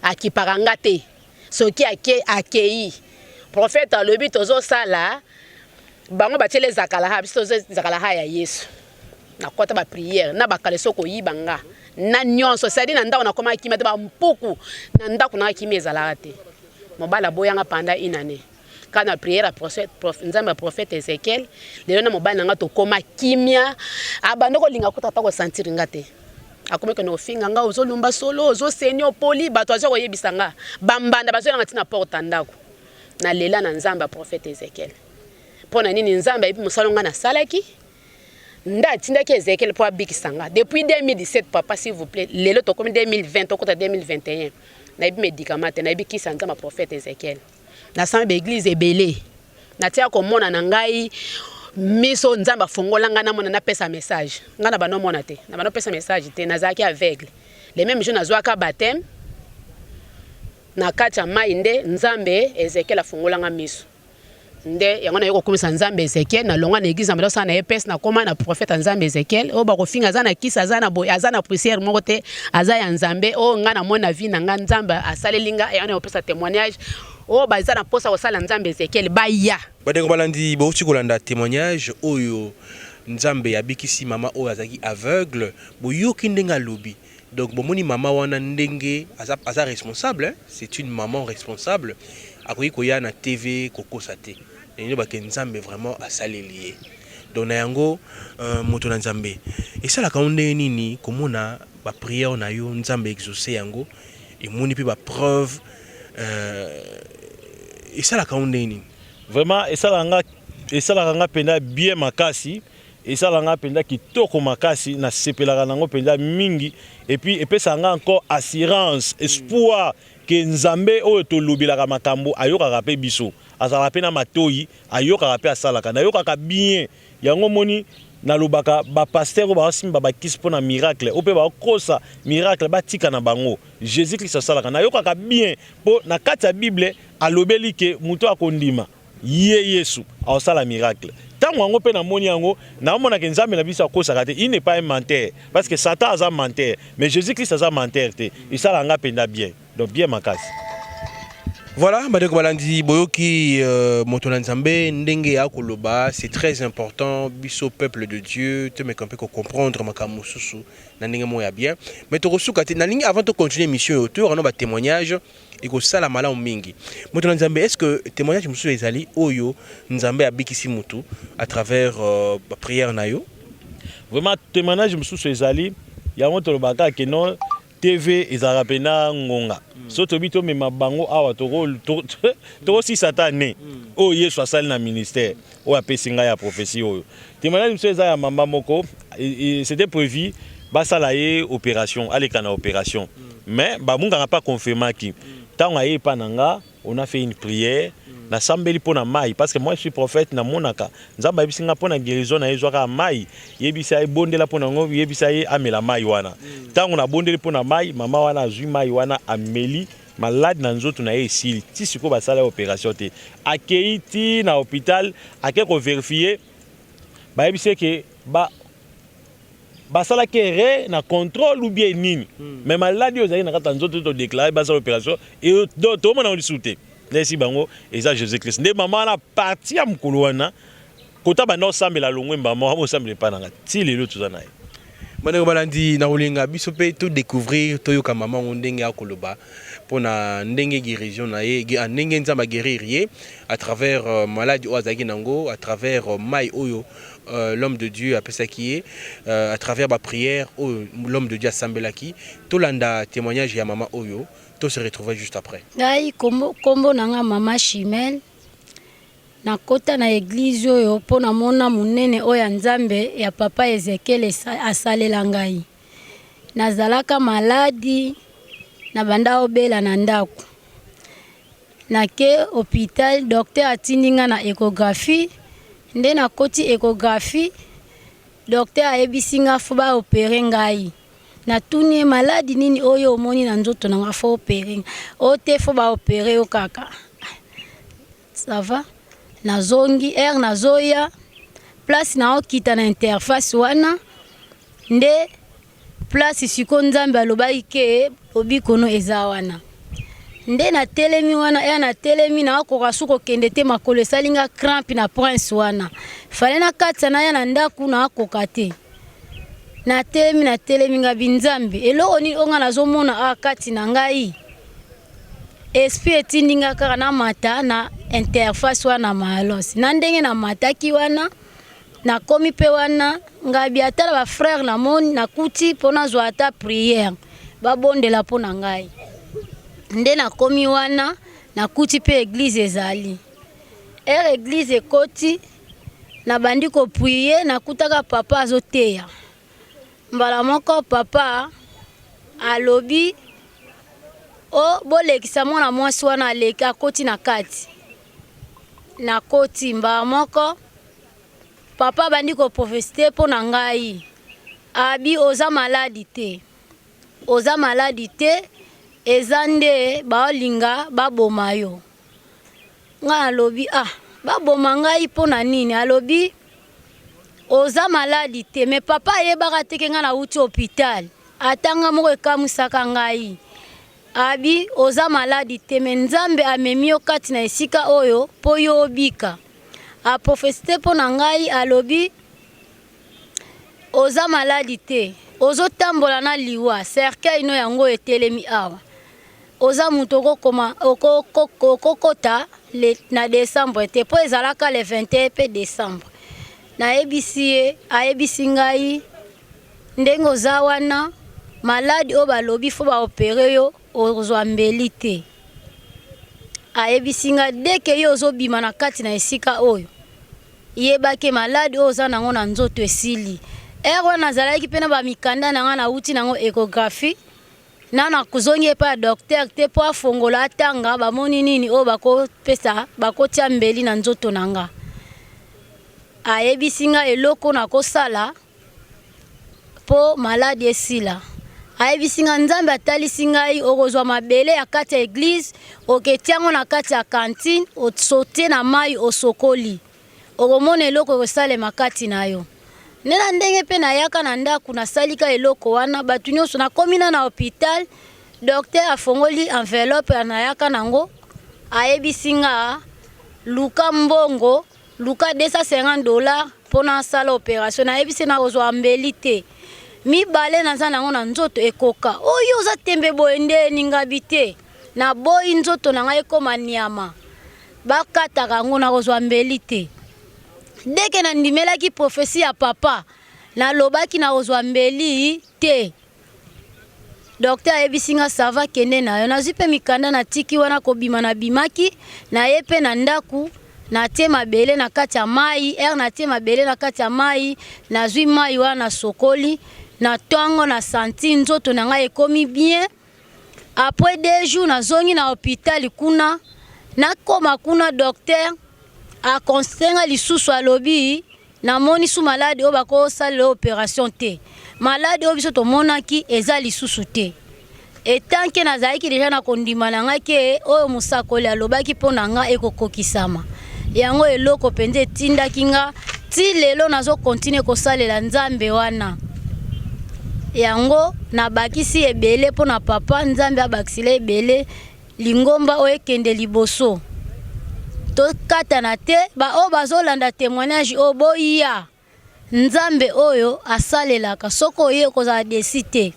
akipaka nga te. Soki ake, akei. Prophète alobi tozosala bango batiele zakalaha, biso tozo zakalaha ya Yesu. Nakɔta baprière na bakale, soki koyiba nga na nyonso sadi na ndako, nakoma kimia te. Bampuku na ndako nanga, kimia ezalaka te. Mobali aboyanga pendant une année. Kaka na prière ya Nzambe ya prophète Ezekiel, lelo na mobali na nga tokóma kimia. Abandi kolinga kuta ata kosentir nga te. Akomi kende kofinga nga, ozolumba solo, ozoseni, opoli. Bato aza koyebisa nga, bambanda bazoyanga ntina porte ya ndako. Nalela na Nzambe ya prophète Ezekiel. Mpo na nini? Nzambe ayebi mosala nga nasalaki, nde atindaki Ezekiel mpo abikisa nga depuis 2017. Papa, s'il vous plaît, lelo tokomi 2020, tokota 2021, nayebi médicament te, nayebi kisi ya Nzambe ya prophète Ezekiel. Nasala baéglise ebele, natia komona na ngai miso. Nzambe afongola ngai namona, napesa message. Ngai na bando omona te, na bando opesa message te, nazalaki aveugle. Le même jour nazwaka baptême na kati ya mai, nde Nzambe Ezekiel afungolanga miso. Nde yango naye kokumisa Nzambe Ezekiel. Nalongwa na église na bando osala na epes, nakóma na prophète ya Nzambe Ezekiel. Oyo bakofinga aza na kisi, aza na boye, aza na poussière moko te, aza ya Nzambe. Oyo ngai namoni na vie na ngai, Nzambe asaleli nga, yango na kopesa témoignage. Oyo baza na mposa kosala Nzambe Ezekiel baya. Bandeko balandi, bowuti kolanda temoignage oyo Nzambe abikisi mama oyo azalaki aveugle, boyoki ndenge alobi, donc bomoni mama wana ndenge aza, aza responsable hein? C'est une maman responsable, akoki koya na TV kokosa te, elingi loba ke Nzambe vraiment asaleli ye. Donc na yango euh, moto na Nzambe esalaka yo ndenge nini komona ba prière na yo Nzambe exauce yango, emoni pe ba preuve euh, esalaka yo ndenge nini? Vraiment esalaka nga esalaka nga mpenza bien makasi, esalaka nga mpenza kitoko makasi, nasepelaka nango mpenza mingi et puis epesaka nga encore assurance, espoir que Nzambe oyo tolobelaka makambo ayokaka mpe biso, azalaka mpe na matoyi, ayokaka mpe asalaka. Nayokaka bien yango omoni nalobaka ba pasteur oyo baosimba bakisi mpo na miracle oyo mpe baokosa miracle batika na bango. Jesus Christ asalaka, nayokaka bien mpo na kati ya Bible alobeli ke moto akondima ye Yesu akosala miracle. Tango yango pe namoni yango, naomona ke Nzambe na biso akosaka te, il n'est pas un menteur parce que Satan aza menteur mais Jesus Christ aza menteur te. Esalaka nga penza bien, donc bien makasi. Voilà bandeko balandi boyoki euh, moto na Nzambe ndenge ya koloba, c'est très important biso peuple de Dieu tomeka mpe ko comprendre makambo mosusu na ndenge moko ya bien, mais tokosuka te. Nalingi avant to continuer émission oyo toyoka no ba témoignage ekosala malamu mingi. Moto na Nzambe, est-ce que témoignage mosusu ezali oyo Nzambe abikisi mutu à travers euh, ba prière na yo? Vraiment témoignage mosusu ezali yango tolobaka ke non TV ezalaka mpena ngonga so tobi tomema bango awa tokosisa ata ne oyo Yesu asali na ministère oyo apesi ngai ya prophétie. Oyo témoignage mosusu eza ya mama moko, c'était prévu basala ye opération, aleka na opération, mais bamungaka mpe aconfirmaki. Ntango aye epa na nga, on a fait une prière, nasambeli mpo na mai parce que moi je suis prophète, namonaka. Nzambe ayebisi nga mpo na guérison na ye, ezwaka mai, yebisa ye bondela mpo na yango, yebisa ye amela mai wana. Ntango nabondeli mpo na mai, mama wana azwi mai wana, ameli, malade na nzoto na ye esili. Ti sikoyo basala ye opération te. Akei ti na hôpital, ake kovérifier, bayebisi eke ba basalaki erreur na contrôle ou bien nini, mais maladi oyo ezalaki na kati ya nzoto todéclarer basala opération, tomona yango lisusu te. Nayesi bango eza Jésus Christ nde mama wana. Parti ya mokolo wana kota banda osambela longwe, mbama wana osambela epai na nga, ti lelo toza na ye. Bandeko balandi, na kolinga biso mpe todécouvrir, toyoka mama yango ndenge akoloba mpona ndenge guérison na ye, ndenge Nzambe aguérir ye à travers maladie oyo azalaki nango, à travers mai oyo l'homme de Dieu apesaki ye, à travers baprière oyo l'homme de Dieu asambelaki. Tolanda témoignage ya mama oyo, to se retrouver juste après. Ngai kombo, kombo na nga mama Chimel. Nakota na église oyo mpo namona monene oyo ya Nzambe ya papa Ezekiel asalela ngai. Nazalaka maladi, nabanda obela na ndako, nake hôpital, docteur atindi nga na échographie. Nde nakoti échographie, docteur ayebisi nga faut baopérer ngai. Natuni ye maladi nini oyo omoni na nzoto na nga faut opérer nga? O te, faut baopérer yo kaka. Ça va, nazongi. Heure nazoya, place naokita na interface wana nde place sikoyo Nzambe alobaki ke lobikono eza wana. Nde natelemi wana, ya natelemi, nakoka su kokende te, makolo esali nga crampe na prince wana. Fale nakatisa naya na ndako, nakoka te. Natelemi, natelemi, ngabi: "Nzambe, eloko nini oyo nga nazomona awa kati na ngai?" Esprit etindi nga kaka namata na interface wana malos. Na ndenge namataki wana, nakomi mpe wana, ngabi ata na bafrère namoni, nakuti mpo nazwa ata prière, babondela mpo na ngai. Nde nakomi wana, nakuti mpe église ezali. Heure église ekoti, nabandi koprier, nakutaka papa azoteya. Mbala moko papa alobi: "O bolekisa mwana mwasi wana." Aleki, akoti na kati. Nakoti mbala moko, papa abandi koprophétiser mpo na ngai, abi: "Oza maladi te, oza maladi te, eza nde baolinga baboma yo." Ngai alobi: "Ah, baboma ngai mpo na nini?" Alobi: "Oza maladi te." Mais papa ayebaka te ke ngai nauti hôpital. Ata nga moko ekamwisaka ngai. Abi oza maladi te me Nzambe amemi yo kati na esika oyo mpo yo obika. Aprofesite mpo na ngai alobi oza maladi te, ozotambola na liwa, cercueil no yango oyo etelemi awa. Oza mutu okokoma okokota le na decembre te po ezalaka le 21 pe decembre. Nayebisi ye ayebisi ngai ndenge oza wana malade oyo balobi faut ba opere yo okozwa mbeli te. Ayebisi ngai dès que yo ozobima na kati na esika oyo yeba ke malade oyo oza nango na nzoto esili. Heure wana nazalaki pe na ba mikanda na ngai nawuti nango echographie. Nanu akozongi epai ya docteur te po afongola atanga bamoni nini oyo bakopesa bakotia mbeli na nzoto na nga. Ayebisi nga eloko nakosala po maladi esila. Ayebisi nga Nzambe atalisi ngai okozwa mabele ya kati ya eglise oketia yango na kati ya cantine osotie na mayi osokoli. Okomona eloko ekosalema kati na yo. Nde na ndenge mpe nayaka na ndako nasalika eloko wana bato nyonso nakomi na na hopital docteur afongoli enveloppe ya nayaka nango ayebisi nga luka mbongo luka 250 dollars mpo nasala operation nayebisi nakozwa mbeli te mibale naza nango na nzoto ekoka oyo oza tembe boye nde ningabi te naboyi nzoto na ngai ekoma nyama Bakataka yango nakozwa mbeli te. Dès que nandimelaki prophetie ya papa, nalobaki nakozwa mbeli te. Docteur ayebisi nga ça va kende na yo. Nazwi pe mikanda natiki wana kobima nabimaki, naye pe na ndaku natie mabele na kati ya mayi, heure natie mabele na kati ya mayi, nazwi mayi wana nasokoli, na tongo na sentir nzoto na ngai ekomi bien. Après deux jours nazongi na hopital kuna, nakoma kuna docteur a constater nga lisusu alobi namoni su malade oyo bakosalela operation te, malade oyo biso tomonaki eza lisusu te. Etant que nazalaki deja na kondima na ngai ke oyo mosakoli alobaki mpo na nga ekokokisama, yango eloko mpenza etindaki nga ti lelo nazo continuer kosalela Nzambe wana. Yango nabakisi ebele mpo na papa, Nzambe abakisila ebele lingomba oyo ekende liboso. Tokatana te, ba oyo bazolanda temoignage oyo boya. Nzambe oyo asalelaka soki oye okozala desi te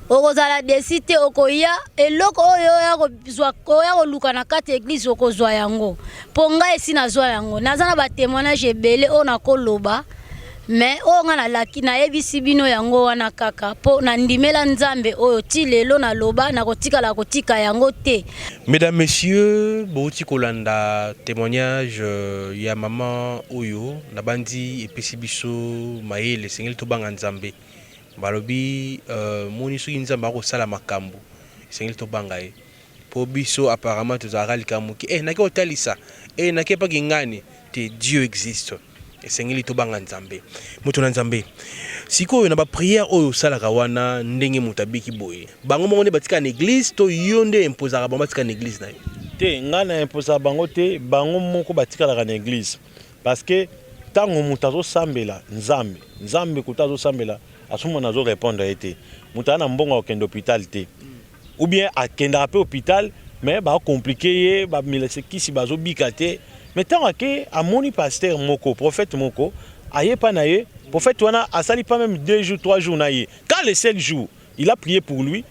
okozala desi te okoya eloko oyo oya kozwa oya koluka na kati ya eglise okozwa yango mpo ngai esi nazwa yango naza na ba temoignage ebele oyo nakoloba mais oyo ngai nalaki nayebisi bino yango wana kaka mpo nandimela Nzambe oyo ti lelo naloba nakotikala kotika yango te. Mesdames, Messieurs, bowuti kolanda temoignage ya maman oyo, nabanzi epesi biso mayele, esengeli tobanga Nzambe. Balobi moni soki Nzambe akosala makambu, esengeli tobanga ye. Po biso apparemment tozalaka likambo moke, eh nake kotalisa, eh nake epa kingani, te Dieu existe. Esengeli tobanga Nzambe. Moto na Nzambe. Sikoyo na ba prière oyo osalaka wana ndenge moto abiki boye, bango moko nde batika na eglise to yo nde imposaka bango batika na eglise na yo? Te, ngai na imposaka bango te, bango moko batikalaka na eglise. Parce que tango moto azosambela Nzambe, Nzambe kutu azosambela, azomona azo repondre ye te. Moto aza na mbongo ya kokende hopital te. Ou bien akendaka pe hopital mais ba complique ye ba melese kisi bazo bika te mais tango ake amoni pasteur moko prophète moko aye pa na ye prophète wana asali pas meme 2 jours 3 jours na ye ka le seul jour il a prie pour lui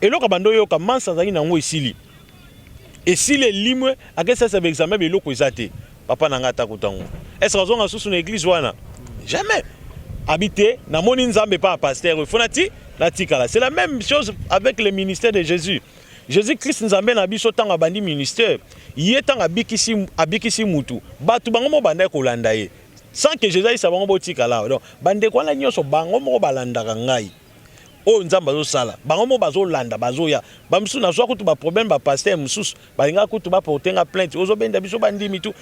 eloko abanda oyoka mansa azalaki na yango esili esili elimwe ake salisa ba examen ba eloko eza te papa na nga ata kuta ngo est ce que azonga susu na eglise wana jamais abi te namoni nzambe pa pasteur oyo fona ti natikala c'est la même chose avec le ministère de Jésus Jésus Christ nzambe na biso ntango abandi ministère ye ntango abikisi abikisi mutu bato bango moko bandaki kolanda ye sans que Jésus ayisa bango botikala donc bandeko wana nyonso bango moko balandaka ngai oyo nzambe azosala bango moko bazolanda bazoya bamosusu nazwa kutu baproblème bapasteur mosusu balingaka kutu baporte nga plainte ozobenda biso bandimi tu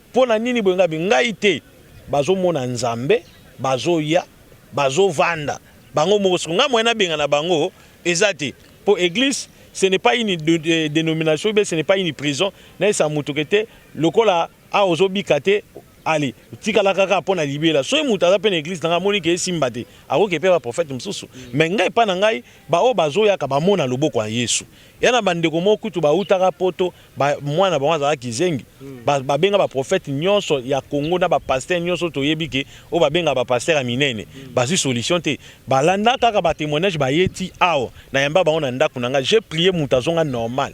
mpo na nini boye ngabi ngai te bazomona nzambe bazoya bazovanda bango moko siko ngai moyen nabengana bango eza te mpo église ce n'est pas une dénomination ou bien ce n'est pas une prison nayesa moto ke te lokola awa ozobika te. Ale tikala kaka mpo na libela. Soki moto aza mpe na église na ngai, amoni ke esimba te, akoki mpe baprophète mosusu. Mais ngai, epai na ngai, baoyo bazoyaka bamona loboko ya Yesu. Ya na bandeko moko kutu bautaka Poto, mwana bango azalaki zengi, babenga baprophète nyonso ya Congo na bapasteur nyonso toyebi ke oyo babengaka bapasteur ya minene, bazwi solution te. Balanda kaka batémoignage, bayeti awa, nayamba bango na ndako na ngai, j'ai prié, moto azonga normal,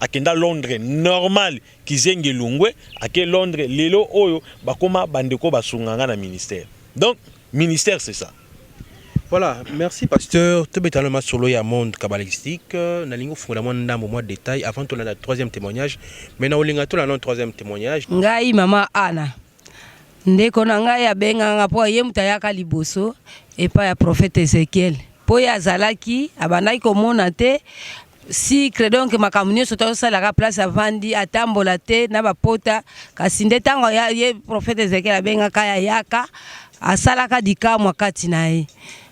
akenda Londres normal, kizengi elongwe, ake Londres. Lelo oyo bakoma bandeko basunga nga na ministère. Donc ministère, c'est ça. Voilà, merci pasteur. Tobetana masolo ya monde kabbalistique. Nalingi ofungola mwa ndambo mwa détail avant tolanda troisième témoignage. Mais na olinga tolanda troisième témoignage. Ngai mama Ana, ndeko na ngai abenganga mpo ye moto ayaka liboso epai ya prophète Ezekiel, mpo ye azalaki abandaki komona te, sucre, donc makambo nyonso tosalaka place avandi, atambola te na bapota. Kasi nde ntango ye prophète Ezekiel abengaka ye, ayaka, asalaka likamwa kati na ye,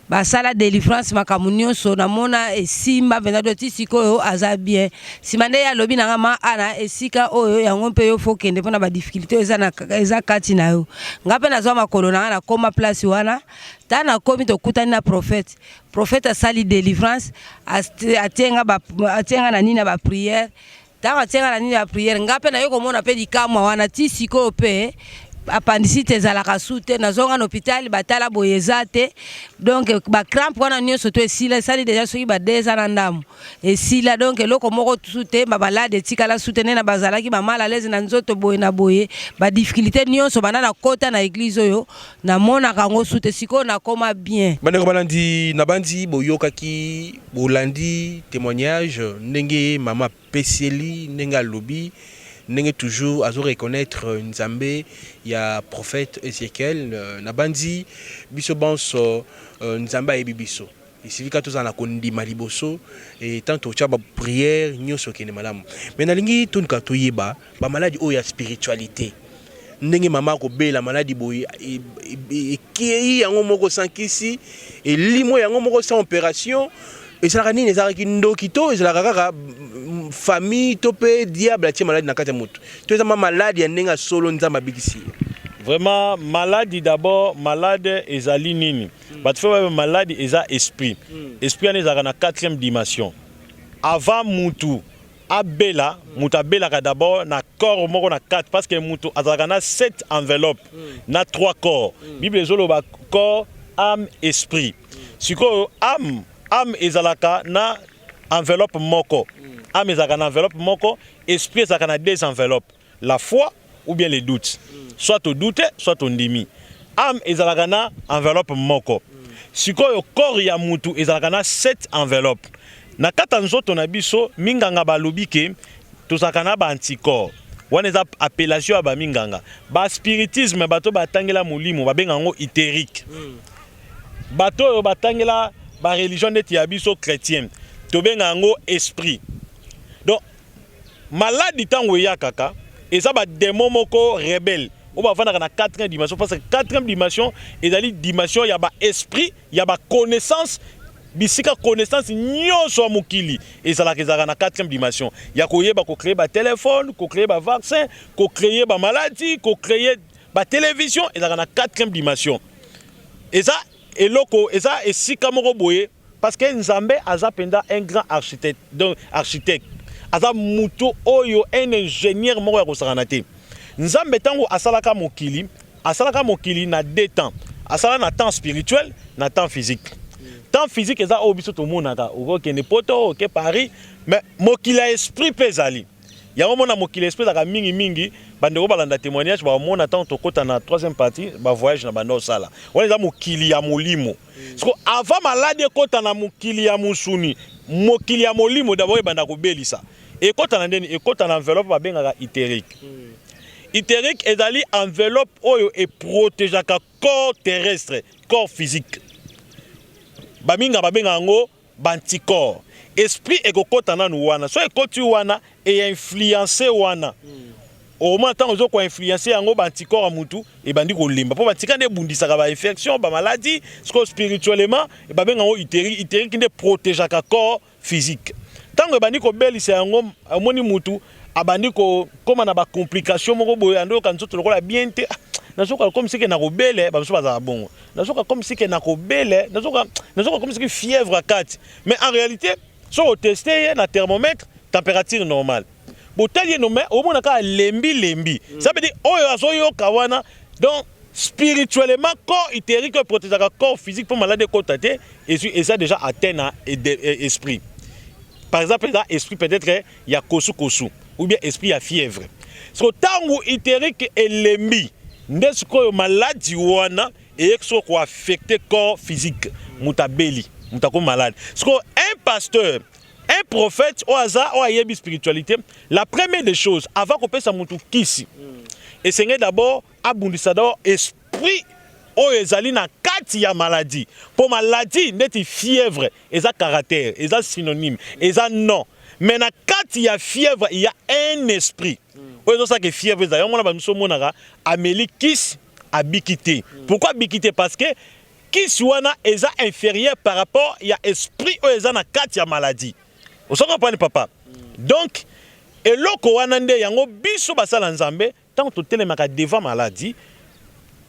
basala délivrance, makambo nyonso namona esimba mpenza. Do ti sikoyo aza bien. Nsima nde ye alobi na nga: "Ma Ana, esika oyo yango mpe yo faut kende mpona badifficulté oyo eza kati na yo." Nga mpe nazwa makolo na nga, nakóma place wana. Ta nakomi, tokutani na prophète. Prophète asali délivrance, atie nga na nini na baprière. Ntango atie nga na nini na baprière, nga mpe naye komona mpe likamwa wana. Ti sikoyo mpe appendicite ezalaka su te. Nazonga na hôpital, batala boye, eza te. Donc bacrampe wana nyonso to esila, esali déjà soki ba 2 ans na ndambo esila. Donc eloko moko su te, bamalade etikala su te. Nde na bazalaki bamal à l'aise na nzoto boye na boye, badifficulté nyonso, banda nakota na église oyo, namonaka yango su te. Sikoyo nakoma bien. Bandeko balandi, na bandi boyokaki, bolandi témoignage, ndenge mama apeseli, ndenge alobi, ndenge toujours azo reconnaître Nzambe ya prophète Ezekiel. Na bandi biso banso, Nzambe ayebi biso. Esika tozala na kondima liboso e tant totya baprière nyonso okende malamu. Mais nalingi tonika toyeba bamaladi oyo ya spiritualité, ndenge mama akobela maladi boye, ekei yango moko sans kisi, elimo yango moko sans opération, ezalaka nini? Ezalaka ndoki to ezalaka kaka famille to mpe diable atie maladi na kati ya moto, to eza ma maladi ya ndenge ya solo Nzambe abikisi ye? Vraiment, maladi d'abord, malade ezali nini? Bato faut bayeba, maladi eza esprit. Esprit wana ezalaka na quatrième dimension. Avant mutu abela, mutu abelaka d'abord na corps moko na 4, parce que mutu azalaka na 7 enveloppe na 3 corps. Bible ezoloba corps, âme, esprit. Sikoyo âme ezalaka na enveloppe moko, âme ezalaka na enveloppe moko, esprit ezalaka na deux enveloppes, la foi ou bien les doutes, soit odoute, soit ondimi. Âme ezalaka na enveloppe moko. Sikoyo corps ya mutu ezalaka na 7 enveloppe na kati ya nzoto na biso. Minganga balobi ke tozalaka na baanticorps. Wana eza appellation ya baminganga baspiritisme. Bato batangela molimo babenga yango éthérique. Bato oyo batangela bareligion neti ya biso chrétien, tobenga yango esprit. Donc maladi ntango eyakaka, eza badémon moko rebelle oyo bavandaka na quatrième dimension, parce que quatrième dimension ezali dimension ya baesprit, ya baconnaissance. Bisika connaissance nyonso ya mokili ezalaka, ezalaka na quatrième dimension, ya koyeba kocréer batelefone, kocréer bavaccin, kocréer bamaladi, kocréer batélévision, ezalaka na quatrième dimension. Eza eloko, eza esika moko boye, parce que Nzambe aza mpenza un grand architecte. Donc architecte aza moto oyo, un ingénieur moko ya kosakana te. Nzambe ntango asalaka mokili, asalaka mokili na deux temps. Asala na temps spirituel, na temps physique. Temps physique eza oyo biso tomonaka, okokende Poto, oke Paris. Mais mokili ya esprit mpe ezali yango. Mona, mokili ya esprit ezalaka mingimingi. Bandeko balanda témoignage, bamona ntango tokɔta na troisième partie, bavoyage na banda osala wana, eza mokili ya molimo. Siko avant maladi ekɔta na mokili ya mosuni, mokili ya molimo d'abord ebanda kobelisa. Ekɔta na ndeni? Ekɔta na enveloppe babengaka éthérique. Éthérique ezali enveloppe oyo eprotégeaka corps terrestre, corps physique. Baminga babenga yango baanticorps. Esprit ekokɔta nanu wana. So ekɔti wana, einfluence wana. Okomona ntango ozo koinfluence yango, baanticorps ya mutu ebandi kolemba, mpo batika nde ebundisaka bainfection, bamaladi. Siko spirituellement babenga yango éthérique. Éthérique nde protégeaka corps physique. Ntango ebandi kobelisa yango, omoni mutu Abandi kokoma na ba complication moko boye, andoyoka nzoto lokola bien te. Ah, nazoka comme si ke nakobele, bamosusu bazala bongo. Nazoka comme si ke nakobele, nazoka nazoka comme si ke fièvre kati. Mais en réalité, soki oteste ye na thermomètre, température normale. Botali ye no mais omona kaka lembi lembi. Ça veut dire oyo azoyoka wana, donc spirituellement corps éthérique oyo protégeaka corps physique mpo malade ekota te, eza déjà atteint na esprit. Par exemple, eza esprit peut-être ya kosukosu ou bien esprit ya fièvre. So ntango éthérique elembi nde sikoyo maladi wana eyeki sikoyo koaffecte corps physique, moto abeli, moto akomi malade. Sikoyo un pasteur, un prophète oyo aza, oyo ayebi spiritualité, la première des choses, avant kopesa motu kisi, esengeli d'abord abundisa d'abord esprit oyo ezali na kati ya maladie. Mpo maladie ndeti fièvre eza caractère, eza synonyme, eza non, mais na kati ya fièvre il y a un esprit oyo ezosalaka fièvre ezala. Yango mona bamiso omonaka ameli kisi, abiki te. Pourquoi abiki te? Parce que kisi wana eza inférieur par rapport ya esprit oyo eza na kati ya maladie. Osonga mpani papa? Donc eloko wana nde yango biso basala Nzambe, ntango totelemaka devant maladie,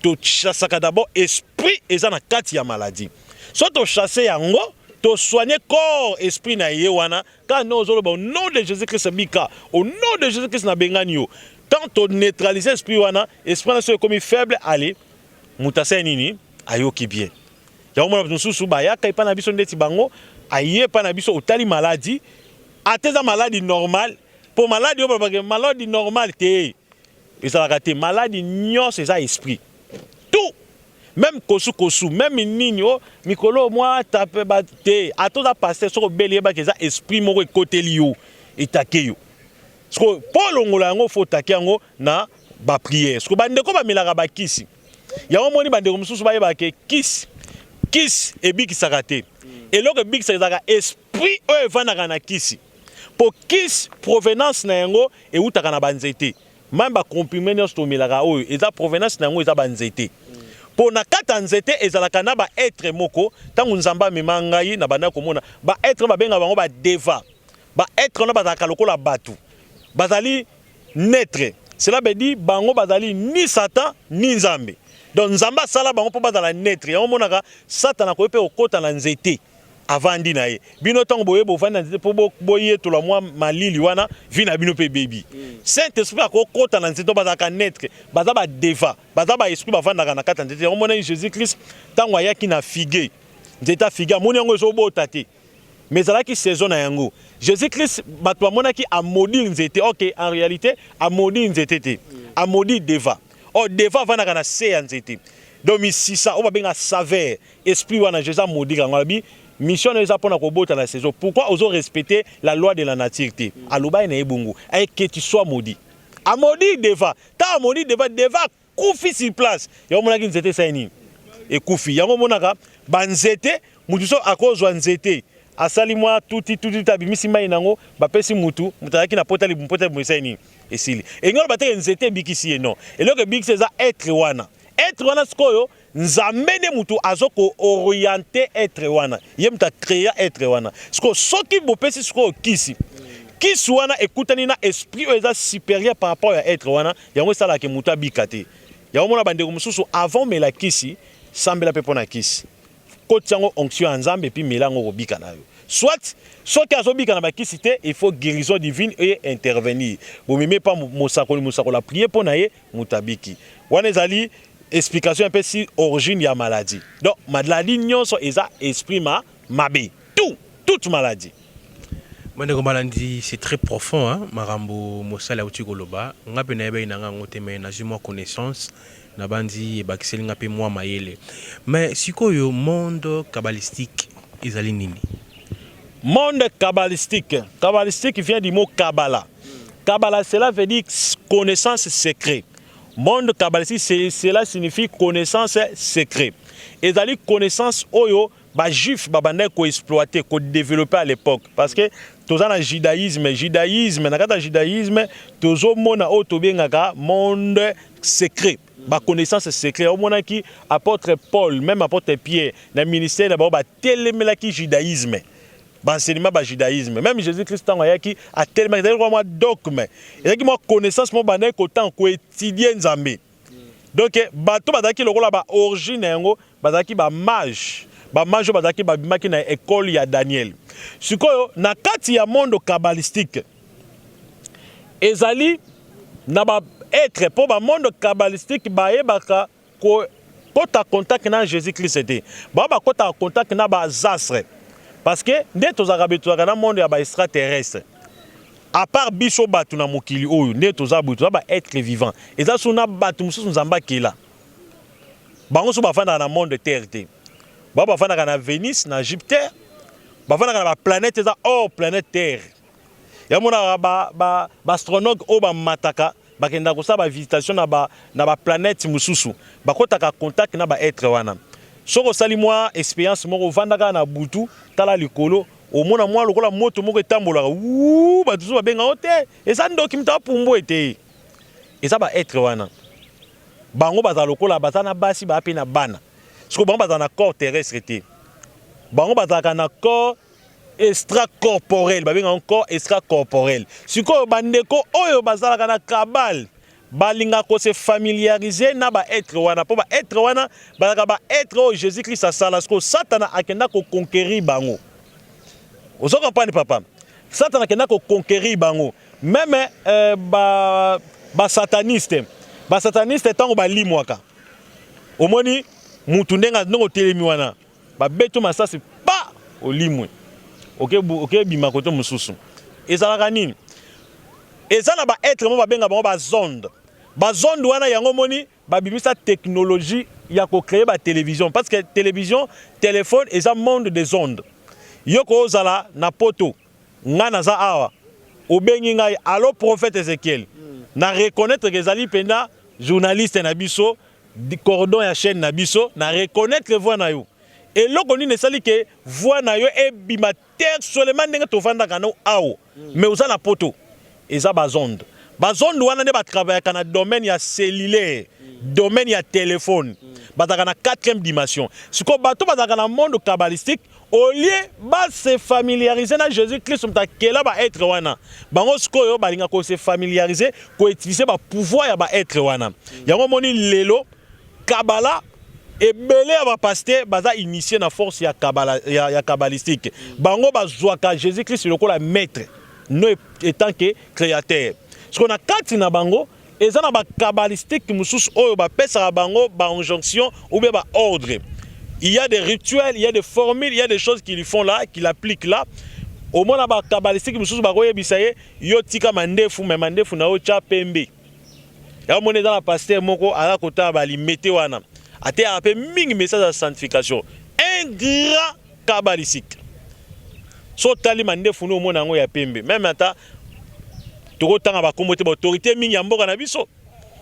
tochassaka d'abord esprit eza na kati ya maladie. So tochasse yango, tosoigne corps esprit na ye wana kaka nde ozoloba: "Au nom de Jésus Christ, bika. Au nom de Jésus Christ, nabengani yo." Tant toneutralise esprit wana, esprit wana so ekomi faible, ale moto asali nini? Ayoki bien. Yango mona bato mosusu bayaka epai na biso, ndeti bango aye epai na biso, otali maladi, ata eza maladi normale. Mpo maladi oyo balobaka maladi normale te, ezalaka te. Maladi nyonso eza esprit, tout, même kosukosu, même nini o mikolo mwa tape ba te. Ata oza pasteur, soki obeli, yebaki eza esprit moko ekoteli yo, etake yo. Siko mpo olongola yango, faut otake yango na baprière. Siko bandeko bamelaka bakisi, yango moni bandeko mosusu bayebaka ke kisi, kisi ebikisaka te. Eloko ebikisaka ezalaka esprit oyo evandaka na kisi. Mpo kisi, provenance na yango ewutaka na banzete. Même bacomprimé nyonso tomelaka oyo, eza provenance na yango eza banzete. Mpo na kati ya nzete ezalaka na baêtre moko. Ntango Nzambe amema ngai na banda komona baêtre, babenga bango badeva. Baêtre wana bazalaka lokola bato, bazali neutre. Cela veut dire bango bazali ni Satan ni Nzambe. Donc Nzambe asala bango mpo bazala neutre. Yango omonaka Satana akoki mpe kokɔta na nzete, avandi na ye. Bino ntango boye bovandi na nzete mpo boyetola mwa malili wana, vi na bino mpe ebebi. Saint Esprit akokɔta na nzete. Bazalaka neutre, baza badeva, baza baesprit bavandaka na kati ya nzete. Yango monaki Jésus Christ ntango ayaki na figuier, nzete ya figuier, amoni yango ezobota te, mais ezalaki saison na yango. Jésus Christ, bato bamonaki amaudire nzete. Ok, en réalité amaudire nzete te, amaudire deva. Or deva avandaka na se ya nzete, donc misisa oyo babenga saver esprit wana. Jésus amaudire yango, alobi: "Mission na yo eza mpona kobota na saison, pourquoi ozo respecter la loi de la nature te?" Aloba ye na ye bongo ayeke: "Tu sois maudit." Amaudire deva. Ntango amaudire deva, deva akufi sur place. Yango omonaki nzete esali nini? Ekufi. Yango omonaka banzete, mutu so akozwa nzete, asali mwa tuti tuti te, abimisi mai nango, bapesi mutu, mutu azalaki na pota libumu, pota libumu esali nini? Esili. Elingi oloba teke nzete ebikisi ye? Non, eloko ebikisi eza être wana. Être wana sikoyo, Nzambe nde mutu azo kooriente être wana, ye mutu acréa être wana. Sikoyo soki bopesi sikoyo kisi, kisi wana ekutani na esprit oyo eza supérieur par rapport ya être wana, yango esalaka motu abika te. Yango mona bandeko mosusu, avant mela kisi, sambela mpe mpo na kisi, koti yango onction ya Nzambe, et puis mela yango, kobika na yo. Soit soki azobika na bakisi te, il faut guérison divine eye intervenir. Bomemi epa mosakoli, mosakoli aprie mpo na ye, moto abiki. Wana ezali explication mpe si origine ya maladie. Donc maladie nyonso eza esprit ma mabe, tout, toute maladie. Bandeko balandi, c'est très profond, hein? Makambo mosali auti koloba, nga mpe nayebaki na nga yango te, mais nazwi mwa connaissance, nabandi ebakiseli nga mpe mwa mayele. Mais sikoyo, monde kabbalistique ezali nini? Monde kabbalistique. Kabbalistique vient du mot Kabbalah. Kabbalah, cela veut dire connaissance secret. Monde kabbalistique, cela signifie connaissance secret. Ezali connaissance oyo bajuif babandaki koexploiter, kodévelopper à l'époque, parce que toza na judaïsme. Judaïsme, na kati ya judaïsme tozomona oyo tobengaka monde secret, baconnaissance secret. Omonaki apôtre Paul, même apôtre Pierre, na ministère na bango, batelemelaki judaïsme. Ba enseignement ba judaïsme. Même Jésus-Christ tango ayaki atelemaki ezalaki lokola mwa dogme. Ezalaki mwa connaissance moko bandaki kotanga ko étudier Nzambe. Donc bato bazalaki lokola ba origine na yango bazalaki ba mage. Ba mage oyo bazalaki babimaki na école ya Daniel. Sikoyo na kati ya monde kabbalistique ezali na ba être mpo ba monde kabbalistique bayebaka Ko kota contact na Jesus Christ te. Bango ba kotaka contact na ba astres. Parce que nde tozalaka boye tozalaka na monde ya ba extra terrestre. A part biso batu na mokili oyo nde toza boye toza ba etre vivant. Eza sous na batu mosusu Nzambe akela. Bango so bafandaka na monde terre te. Bango bafandaka na Venus, na Jupiter. Bafandaka na ba planète eza hors planète terre. Ya monaka ba ba ba astronautes oyo bamataka bakendaka kosala ba visitation na ba na ba planète mosusu bakotaka contact na ba être wana. Soki osali mwa experience moko ovanda kaka na butu tala likolo omona mwa lokola moto moko etambolaka wuu bato mosusu babenga yo te eza ndoki moto apumbwe te eza ba être wana bango bazala lokola baza na basi baa mpe na bana sikoyo bango bazala na corps terrestre te bango bazalaka na corps extracorporel babengaka yango corps extracorporel sikoyo bandeko oyo bazalaka na kabale balingaka ko se familiariser na ba être wana mpo ba être wana bazalaka ba être oyo Jésus Christ asala sikoyo satana akenda ko conquérir bango ozo comprendre papa satana akenda ko conquérir bango meme euh, ba ba sataniste ba sataniste ntango balimwaka omoni mutu ndenge ndenge otelemi wana Ba beti yo masasi pa olimwe oke oke bima kote mosusu. Ezalaka nini? Eza na ba etre moko babenga bango ba zonde. Ba zonde wana yango omoni babimisa technologie ya ko créer ba television parce que television, telephone eza monde des ondes. Yo ko ozala na poto ngai naza awa obengi ngai allo prophète Ezekiel na reconnaître que ezali mpenza journaliste na biso Cordon ya chaine na biso na reconnaitre voix na yo. Eloko nini esali ke voix na yo ebima textuellement ndenge tovandaka no awa mais oza na poto. Eza ba ondes. Ba ondes wana nde ba travaillaka na domaine ya cellulaire, domaine ya telephone. Bazalaka na quatrième dimension. Sikoyo bato bazalaka na monde kabbalistique Au lieu ba se familiariser na Jesus Christ moto akela ba etre wana, bango sikoyo balinga ko se familiariser, ko utiliser ba pouvoir ya ba etre wana. Yango omoni lelo Kabbalah ebele ya ba pasteurs baza initier na force ya Kabbalah ya, ya kabbalistique. Bango bazwaka Jesus Christ lokola maitre, non etant que créateur. Sikoyo na kati na bango Eza na ba kabbalistique mosusu oyo ba pesaka bango ba injonction ou bien ba ordre. Il y a des rituels, il y a des formules, il y a des choses qu'ils font là, qu'ils appliquent là. Omona ba kabbalistique mosusu bakoyebisa ye yo tika mandefu mais mandefu na yo tya pembe. Ya omona eza na pasteur moko aza kotala ba limete wana. Ateyaka pe mingi message ya sanctification. Un grand Kabbalistique. So otali mandefu no omona yango ya pembe. Meme ata tokotanga ba kombo te ba autorité mingi ya mboka na biso.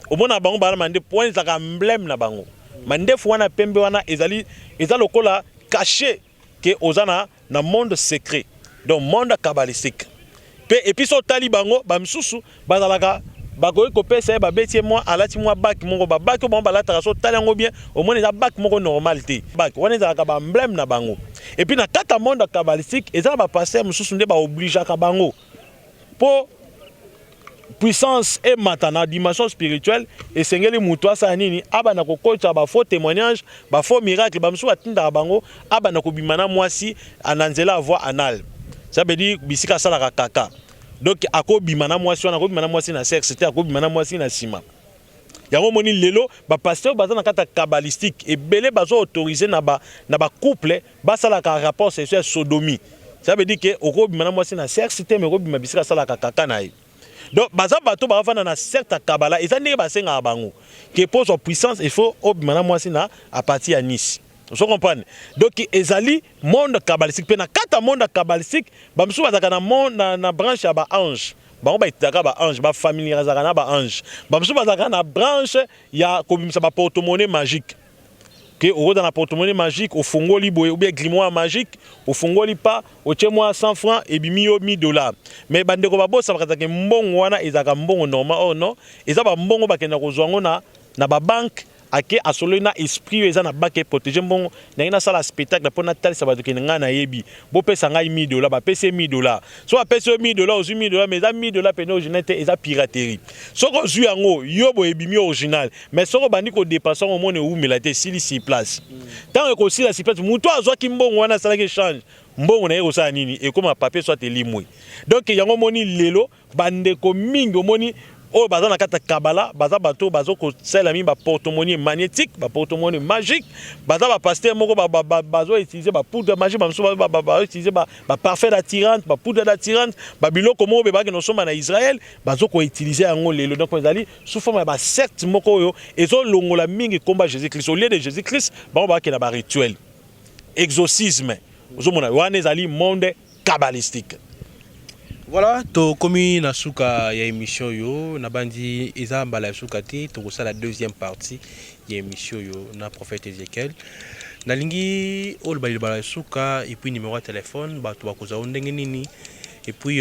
Omona bango bana mandefu wana ezalaka emblème na bango. Mandefu wana pembe wana ezali eza lokola cachet ke oza na na monde secret. Donc monde kabbalistique. Pe et puis so otali bango ba misusu bazalaka bakoki kopesa ye babeti ye mwa alati mwa bac moko ba bac oyo bango balataka so otali yango bien omoni eza bac moko normal te bac wana ezalaka ba emblème na bango et puis na kati ya monde ya kabbalistique eza na ba pasteur mosusu nde ba obligeaka bango po puissance emata na dimension spirituelle esengeli mutu asala nini abanda kokotisa ba faux témoignage ba faux miracle ba mosusu batindaka bango abanda kobima na mwasi na nzela ya voie anale ça veut dire bisika asalaka kaka donc akobima na mwasi wana akobima na mwasi na sexe te akobima na mwasi na nsima yango omoni lelo ba pasteur baza na kati ya kabbalistique ebele bazo autoriser na ba na ba couple basalaka rapport sexuel ya sodomie ça veut dire que okobima na mwasi na sexe te mais okobima bisika asalaka kaka na ye donc baza bato bafanda na secte ya kabala eza ndenge basengaka bango ke mpo ozwa puissance il faut obima na mwasi na à partir ya nice ozo comprendre donc ezali monde kabbalistique mpe na kati ya monde kabbalistique bamosusu bazalaka na, monde, na, na branche ya ba ange bango baitaka ba ange ba familiarisaka na ba ange bamosusu bazalaka na branche ya kobimisa ba porte-monnaie magique ke okoza na porte-monnaie magique ofongoli boye ou bien grimoire magique ofongoli pa otie mwa 100 francs ebimi yo 1000 dollars mais bandeko babosaka ke mbongo wana ezalaka mbongo normal oh non eza bambongo bakenda kozwa yango na, na babanke. Ake asololi na esprit oyo eza na banque eprotéger mbongo. Ndenge nasala spectacle mpo natalisa bato kende, ngai nayebi, bopesa ngai 1000 $. Bapesi ye 1000 $. So bapesi yo 1000 $, ozwi 1000 $, mais eza 1000 $ pene original te, eza piraterie. Soki ozwi yango yo boye, ebimi original, mais soki obandi kodépenser yango, omoni ewumela te, esili sur place. Ntango ekosila sur place, moto azwaki mbongo wana, asalaki échange, mbongo na ye kosala nini? Ekóma papier soit elimwi. Donc yango omoni lelo bandeko mingi, omoni oyo baza na kati ya kabala, baza bato baza kosalela mingi baporte-monnaie magnétique, baporte-monnaie magique. Baza bapasteur moko bazoutiliser bapoudre magique, bamosusu bazoutiliser baparfum d'attirante, bapoudre d'attirante, babiloko moko be bakende kosomba na Israel, bazokoutiliser yango lelo. Donc ezali sous forme ya basecte moko oyo ezolongola mingi komba Jésus Christ. Au lieu de Jésus Christ, bango bakende barituel exorcisme. Ozomona wana ezali monde kabbalistique. Voilà, tokomi na suka ya émission oyo. Nabandi eza mbala ya suka te, tokosala deuxième partie ya émission oyo na prophète Ezekiel. Nalingi oloba liloba ya suka et puis numéro ya téléphone, bato bakozwa yo ndenge nini et puis